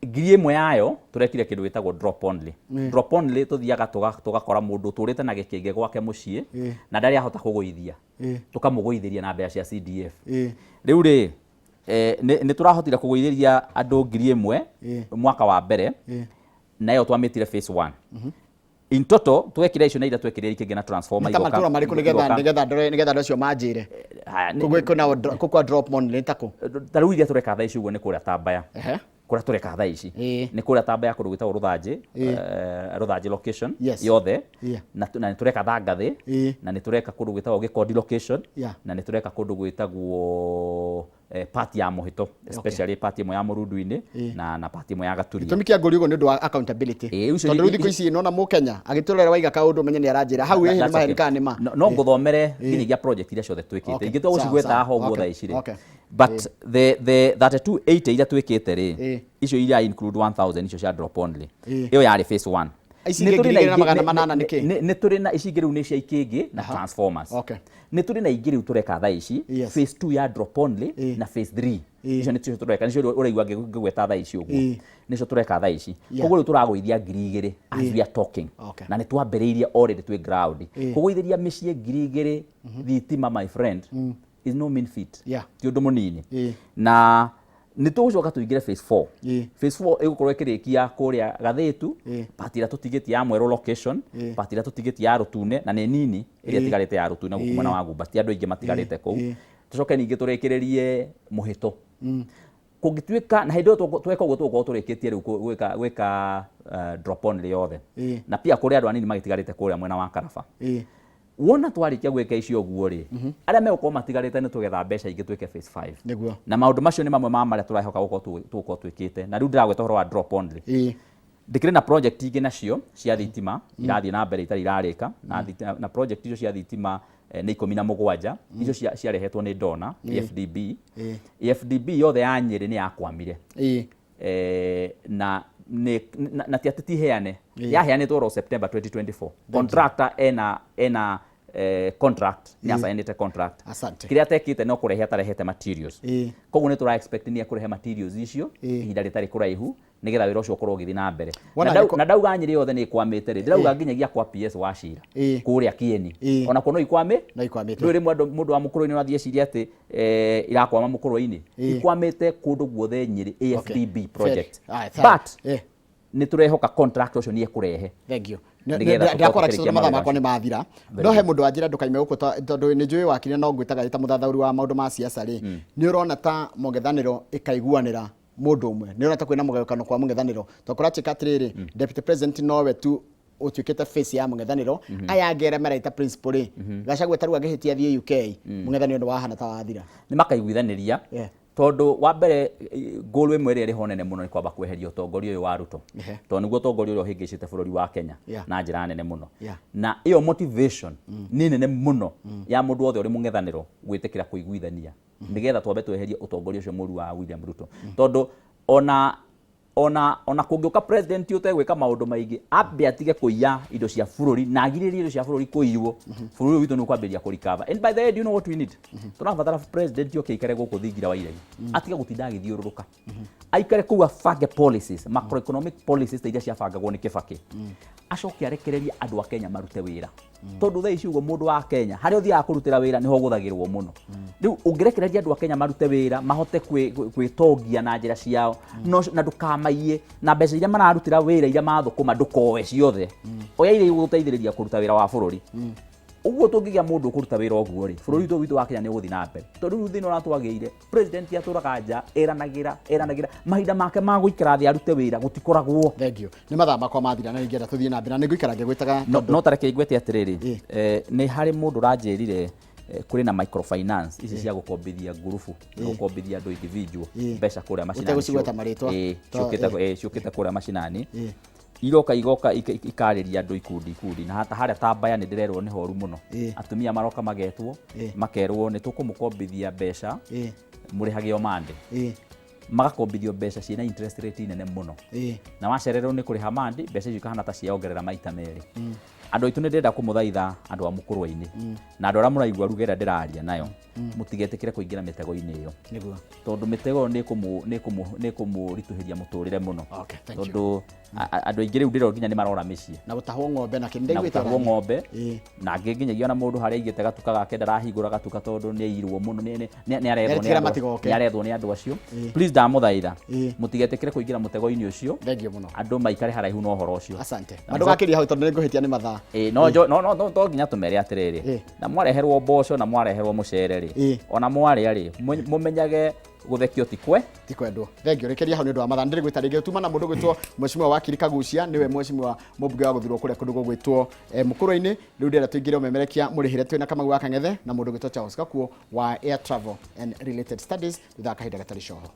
1000 yayo tũrekire kĩndũ gĩtagwo drop only. Drop only tũthiaga tũgakora mũndũ ũtũrĩte na gĩkĩngĩ gwake mũciĩ na ndarĩ ahota kũgũithia, tũkamũgũithĩria na mbeca cia CDF. Rĩu rĩ, nĩ tũrahotire kũgũithĩria andũ 1000 mwaka wa mbere, na ĩyo twamĩtire phase 1. In total twekire icio na iria twekire ikĩngĩ na transformer Nĩ ta igoka- matũra marĩkũ igoka- nĩgetha ndore, nĩgetha andũ acio manjĩre? Haya, Kũgwĩ kwĩna kũ kwa drop only nĩ ta kũ? Ta rĩu iria tũreka thaa ici ũguo nĩ kũrĩa Tambaya. Kũrĩa tũreka thaa ici nĩ kũrĩa Tambaya, kũndũ gwĩtagwo Rũthanjĩ, Rũthanjĩ location yothe. Na nĩ tũreka Thangathĩ, na nĩ tũreka kũndũ gwĩtagwo Gĩkondi location, na nĩ tũreka kũndũ gwĩtagwo part ya Mũhĩto, especially part ĩmwe ya Mũrundu-inĩ na part ĩmwe ya Gaturia. Gĩtũmi kĩa ngũri ũguo nĩ ũndũ wa accountability. Ũcio Tondũ rĩu thikũ ici nona Mũkenya agĩtũrera waiga kaũndũ ũmenye nĩ aranjĩra hau ĩhĩ nĩ That's maheni okay. kana nĩ ma. No ngũthomere nginyagia project iria ciothe twĩkĩte. Ingĩtua gũcigweta haha ũguo thaa ici rĩ. But the 3280 iria twĩkĩte rĩ, icio iria include 1000 icio cia drop only. Ĩyo yarĩ phase 1. Ici Nĩ ingĩ tũrĩ na 2800 nĩ kĩ? Nĩ tũrĩ na ici ingĩ rĩu nĩ cia ikĩngĩ na transformers. Nĩ tũrĩ na ingĩ rĩu tũreka thaa ici, phase 2 ya drop only na phase 3. Icio nĩcio tũreka, nĩcio ũraigua ngĩgweta thaa ici ũguo. Nĩcio tũreka thaa ici. Koguo rĩu tũragũithia 2000 as we are talking. Na nĩ twambĩrĩirie already twĩ ground. Kũgũithĩria mĩciĩ 2000 thitima, my friend, is no mean feat. Ti ũndũ mũnini. Na nĩ tũgũcoka tũingĩre phase 4. Phase 4 ĩgũkorwo ĩkĩrĩkia kũrĩa Gathĩtu, part ĩrĩa tũtigĩtie ya Mwerũ location, part ĩrĩa tũtigĩtie ya Rũtune, na nĩ nini ĩrĩa ĩtigarĩte ya Rũtune gũkũ mwena wa Gumba, ti andũ aingĩ matigarĩte kũu. Tũcoke ningĩ tũrĩkĩrĩrie Mũhĩto. Kũngĩtuĩka na hĩndĩ ĩyo tweka ũguo tũgũkorwo tũrĩkĩtie rĩu gwĩka drop only yothe. Na pia kũrĩ andũ anini magĩtigarĩte kũrĩa mwena wa Karaba. Wona twarĩkia gwĩka icio ũguo rĩ, arĩa megũkorwo matigarĩte nĩ tũgetha mbeca ingĩ twĩke phase 5. Na maũndũ macio nĩ mamwe ma marĩa tũrehoka gũkorwo tũgũkorwo twĩkĩte. Na rĩu ndĩragweta ũhoro wa drop only. Ndĩkĩrĩ na project ingĩ nacio cia thitima irathiĩ na mbere itarĩ irarĩka, na project icio cia thitima nĩ 17, icio ciarehetwo nĩ donor, AFDB. AFDB yothe ya Nyĩrĩ nĩ yakwamire. Na ti atĩ ti heane. Yaheanĩtwo oro September 2024. Contractor ena contract, nĩ asainĩte contract. Asante. Kĩrĩa atekĩte no kũrehe atarehete materials. Koguo nĩ tũra expect nĩ ekũrehe materials icio ihinda rĩtarĩ kũraihu nĩgetha wĩra ũcio ũkorwo ũgĩthiĩ na mbere. Wona Na ndauga Nyĩrĩ yothe nĩ ĩkwamĩte rĩ, ndĩrauga nginyagia kwa PS wa Cira kũrĩa Kieni. Ona kuo no ikwame. No ikwamĩte. Ndũĩ rĩmwe andũ, mũndũ wa mũkũrũ-inĩ no athiĩ ecirie atĩ irakwama mũkũrũ-inĩ. Ikwamĩte kũndũ guothe Nyĩrĩ, AFDB project. Fair. Aye, sawa. But nĩ tũrehoka contract ũcio nĩ ekũrehe. Thank you. Nĩgetha tũkorwo Ndakora tũkĩrĩkia tondũ mathaa mawĩra makwa macio. nĩ mathira. Very No he good. mũndũ wanjĩra ndũkaime gũkũ tondũ nĩ njũĩ wakiri no ngwĩtaga wĩ ta mũthathaũri wa maũndũ ma siasa rĩ. Nĩ ũrona ta mũng'ethanĩro ĩkaiguanĩra mũndũ ũmwe? Nĩ ũrona ta kwĩna mũgayũkano kwa mũng'ethanĩro? Tondũ kũratuĩka atĩrĩrĩ, deputy president nowe tu ũtuĩkĩte face ya mũng'ethanĩro. Aya angĩ arĩa maraita principal rĩ, Gachagua ta rĩu angĩhĩtia athiĩ UK, mũng'ethanĩro nĩ wahana ta wathira. Nĩ makaiguithanĩria. Tondũ wa mbere, goal ĩmwe ĩrĩa ĩrĩ ho nene mũno nĩ kwamba kweheria ũtongoria ũyũ wa Ruto. Tondũ nĩguo ũtongoria ũrĩa ũhĩngĩcĩte bũrũri wa Kenya na njĩra nene mũno. Na ĩyo motivation nĩ nene mũno ya mũndũ wothe ũrĩ mũng'ethanĩro gwĩtĩkĩra kũiguithania nĩgetha twambe tweherie ũtongoria ũcio mũru wa William Ruto. Tondũ ona kũngĩũka president ũtegwĩka maũndũ maingĩ, ambe atige kũiya indo cia bũrũri na agirĩrĩrie indo cia bũrũri kũiywo, bũrũri ũyũ witũ nĩ ũkwambĩrĩria kũ recover. And by the way, do you know what we need? Tũrabatara president oke aikare gũkũ thingira wa iregi, atige gũtinda agĩthiũrũrũka, aikare kũu abange policies, macroeconomic policies ta iria ciabangagwo nĩ Kibaki. Acoke arekererie andũ a Kenya marute wĩra, tondũ thaa ici ũguo mũndũ wa Kenya harĩa ũthiaga kũrutĩra wĩra nĩho ũgũthagĩrwo mũno. Rĩu ũngĩrekereria andũ a Kenya marute wĩra, mahote kwĩtongia na njĩra ciao, no na ndũkamaiye na mbeca iria mararutĩra wĩra, iria mathũkũma ndũkoe ciothe, oya iria igũgũteithĩrĩria kũruta wĩra wa bũrũri. Ũguo tũngĩgĩa mũndũ ũkũruta wĩra ũguo rĩ, bũrũri witũ wa Kenya nĩ ũgũthiĩ na mbere, tondũ rĩu thĩna ũrĩa twagĩire, president atũraga nja, eranagĩra eranagĩra, mahinda make ma gũikara thĩ arute wĩra gũtikoragwo. Thank you. Nĩ mathaa makwa mathira na ingĩenda tũthiĩ na mbere na nĩ ngũikara ngĩgwĩtaga. No, no tareke ngwete atĩrĩrĩ, nĩ harĩ mũndũ ũranjĩrire kũrĩ na microfinance ici cia gũkombithia ngurubu, gũkombithia andũ individual mbeca kũrĩa macinani. Ũtegũcigweta marĩtwa. Ciũkĩte kũrĩa macinani, iroka igoka ikarĩria andũ ikundi ikundi, na hata harĩa ta Mbaya nĩ ndĩrerwo nĩ horu mũno. Atumia maroka magetwo, makerwo nĩ tũkũmũkombithia mbeca, mũrĩhage o mande. Magakombithio mbeca ciĩna interest rate nene mũno, na wacererwo nĩ kũrĩha mandi, mbeca icio ikahana ta ciaongerera maita merĩ. Andũ aitũ, nĩ ndĩrenda kũmũthaitha, andũ a mũkũrwe-inĩ na andũ arĩa mũraigua ruga ĩrĩa ndĩraria nayo, mũtigetĩkĩre kũingĩra mĩtego-inĩ ĩyo, tondũ mĩtego ĩyo nĩ ĩkũmũritũhĩria mũtũrĩre mũno. Okay, thank you. Tondũ andũ aingĩ rĩu ndĩrona nginya nĩ marora mĩciĩ. Na gũtahwo ng'ombe na kĩ Na ndaiguĩte. Gũtahwo ng'ombe, na angĩ nginyagia ona mũndũ harĩa aigĩte gatuka gake ndarahingũra gatuka tondũ nĩ airwo mũno, nĩ arethwo nĩ Nĩeretigĩra matigoke. Nĩ arethwo nĩ andũ acio. Please, ndamũthaitha, mũtigetĩkĩre kũingĩra mũtego-inĩ ũcio. Thank you mũno. Andũ maikare haraihu na ũhoro ũcio. Asante. Na ndũgakĩria hau tondũ nĩ ngũhĩtia nĩ mathaa. Ĩ, no njo- no no no to nginya tũmere atĩrĩrĩ, na mwareherwo mboco na mwareherwo mũcere rĩ, ona mwarĩa rĩ, mũmenyage gũthekio ti kwe Ti kwendwo. Thank you. Rekeria hau nĩ ũndũ wa mathaa. Ndĩrĩ gwĩta rĩngĩ tuma na mũndũ gwĩtwo Mheshimiwa Wakiri Kagucia, nĩwe mheshimiwa mũmbunge wa gũthurwo kũrĩa kũndũ gũgwĩtwo Mũkũrwe-inĩ. Rĩu ndĩrenda tũingĩre ũmemerekia mũrĩhĩre twĩna Kamau wa Kang'ethe na mũndũ gwĩtwo Charles Gakuo wa Air Travel and Related Studies thutha wa kahinda gatarĩ coho.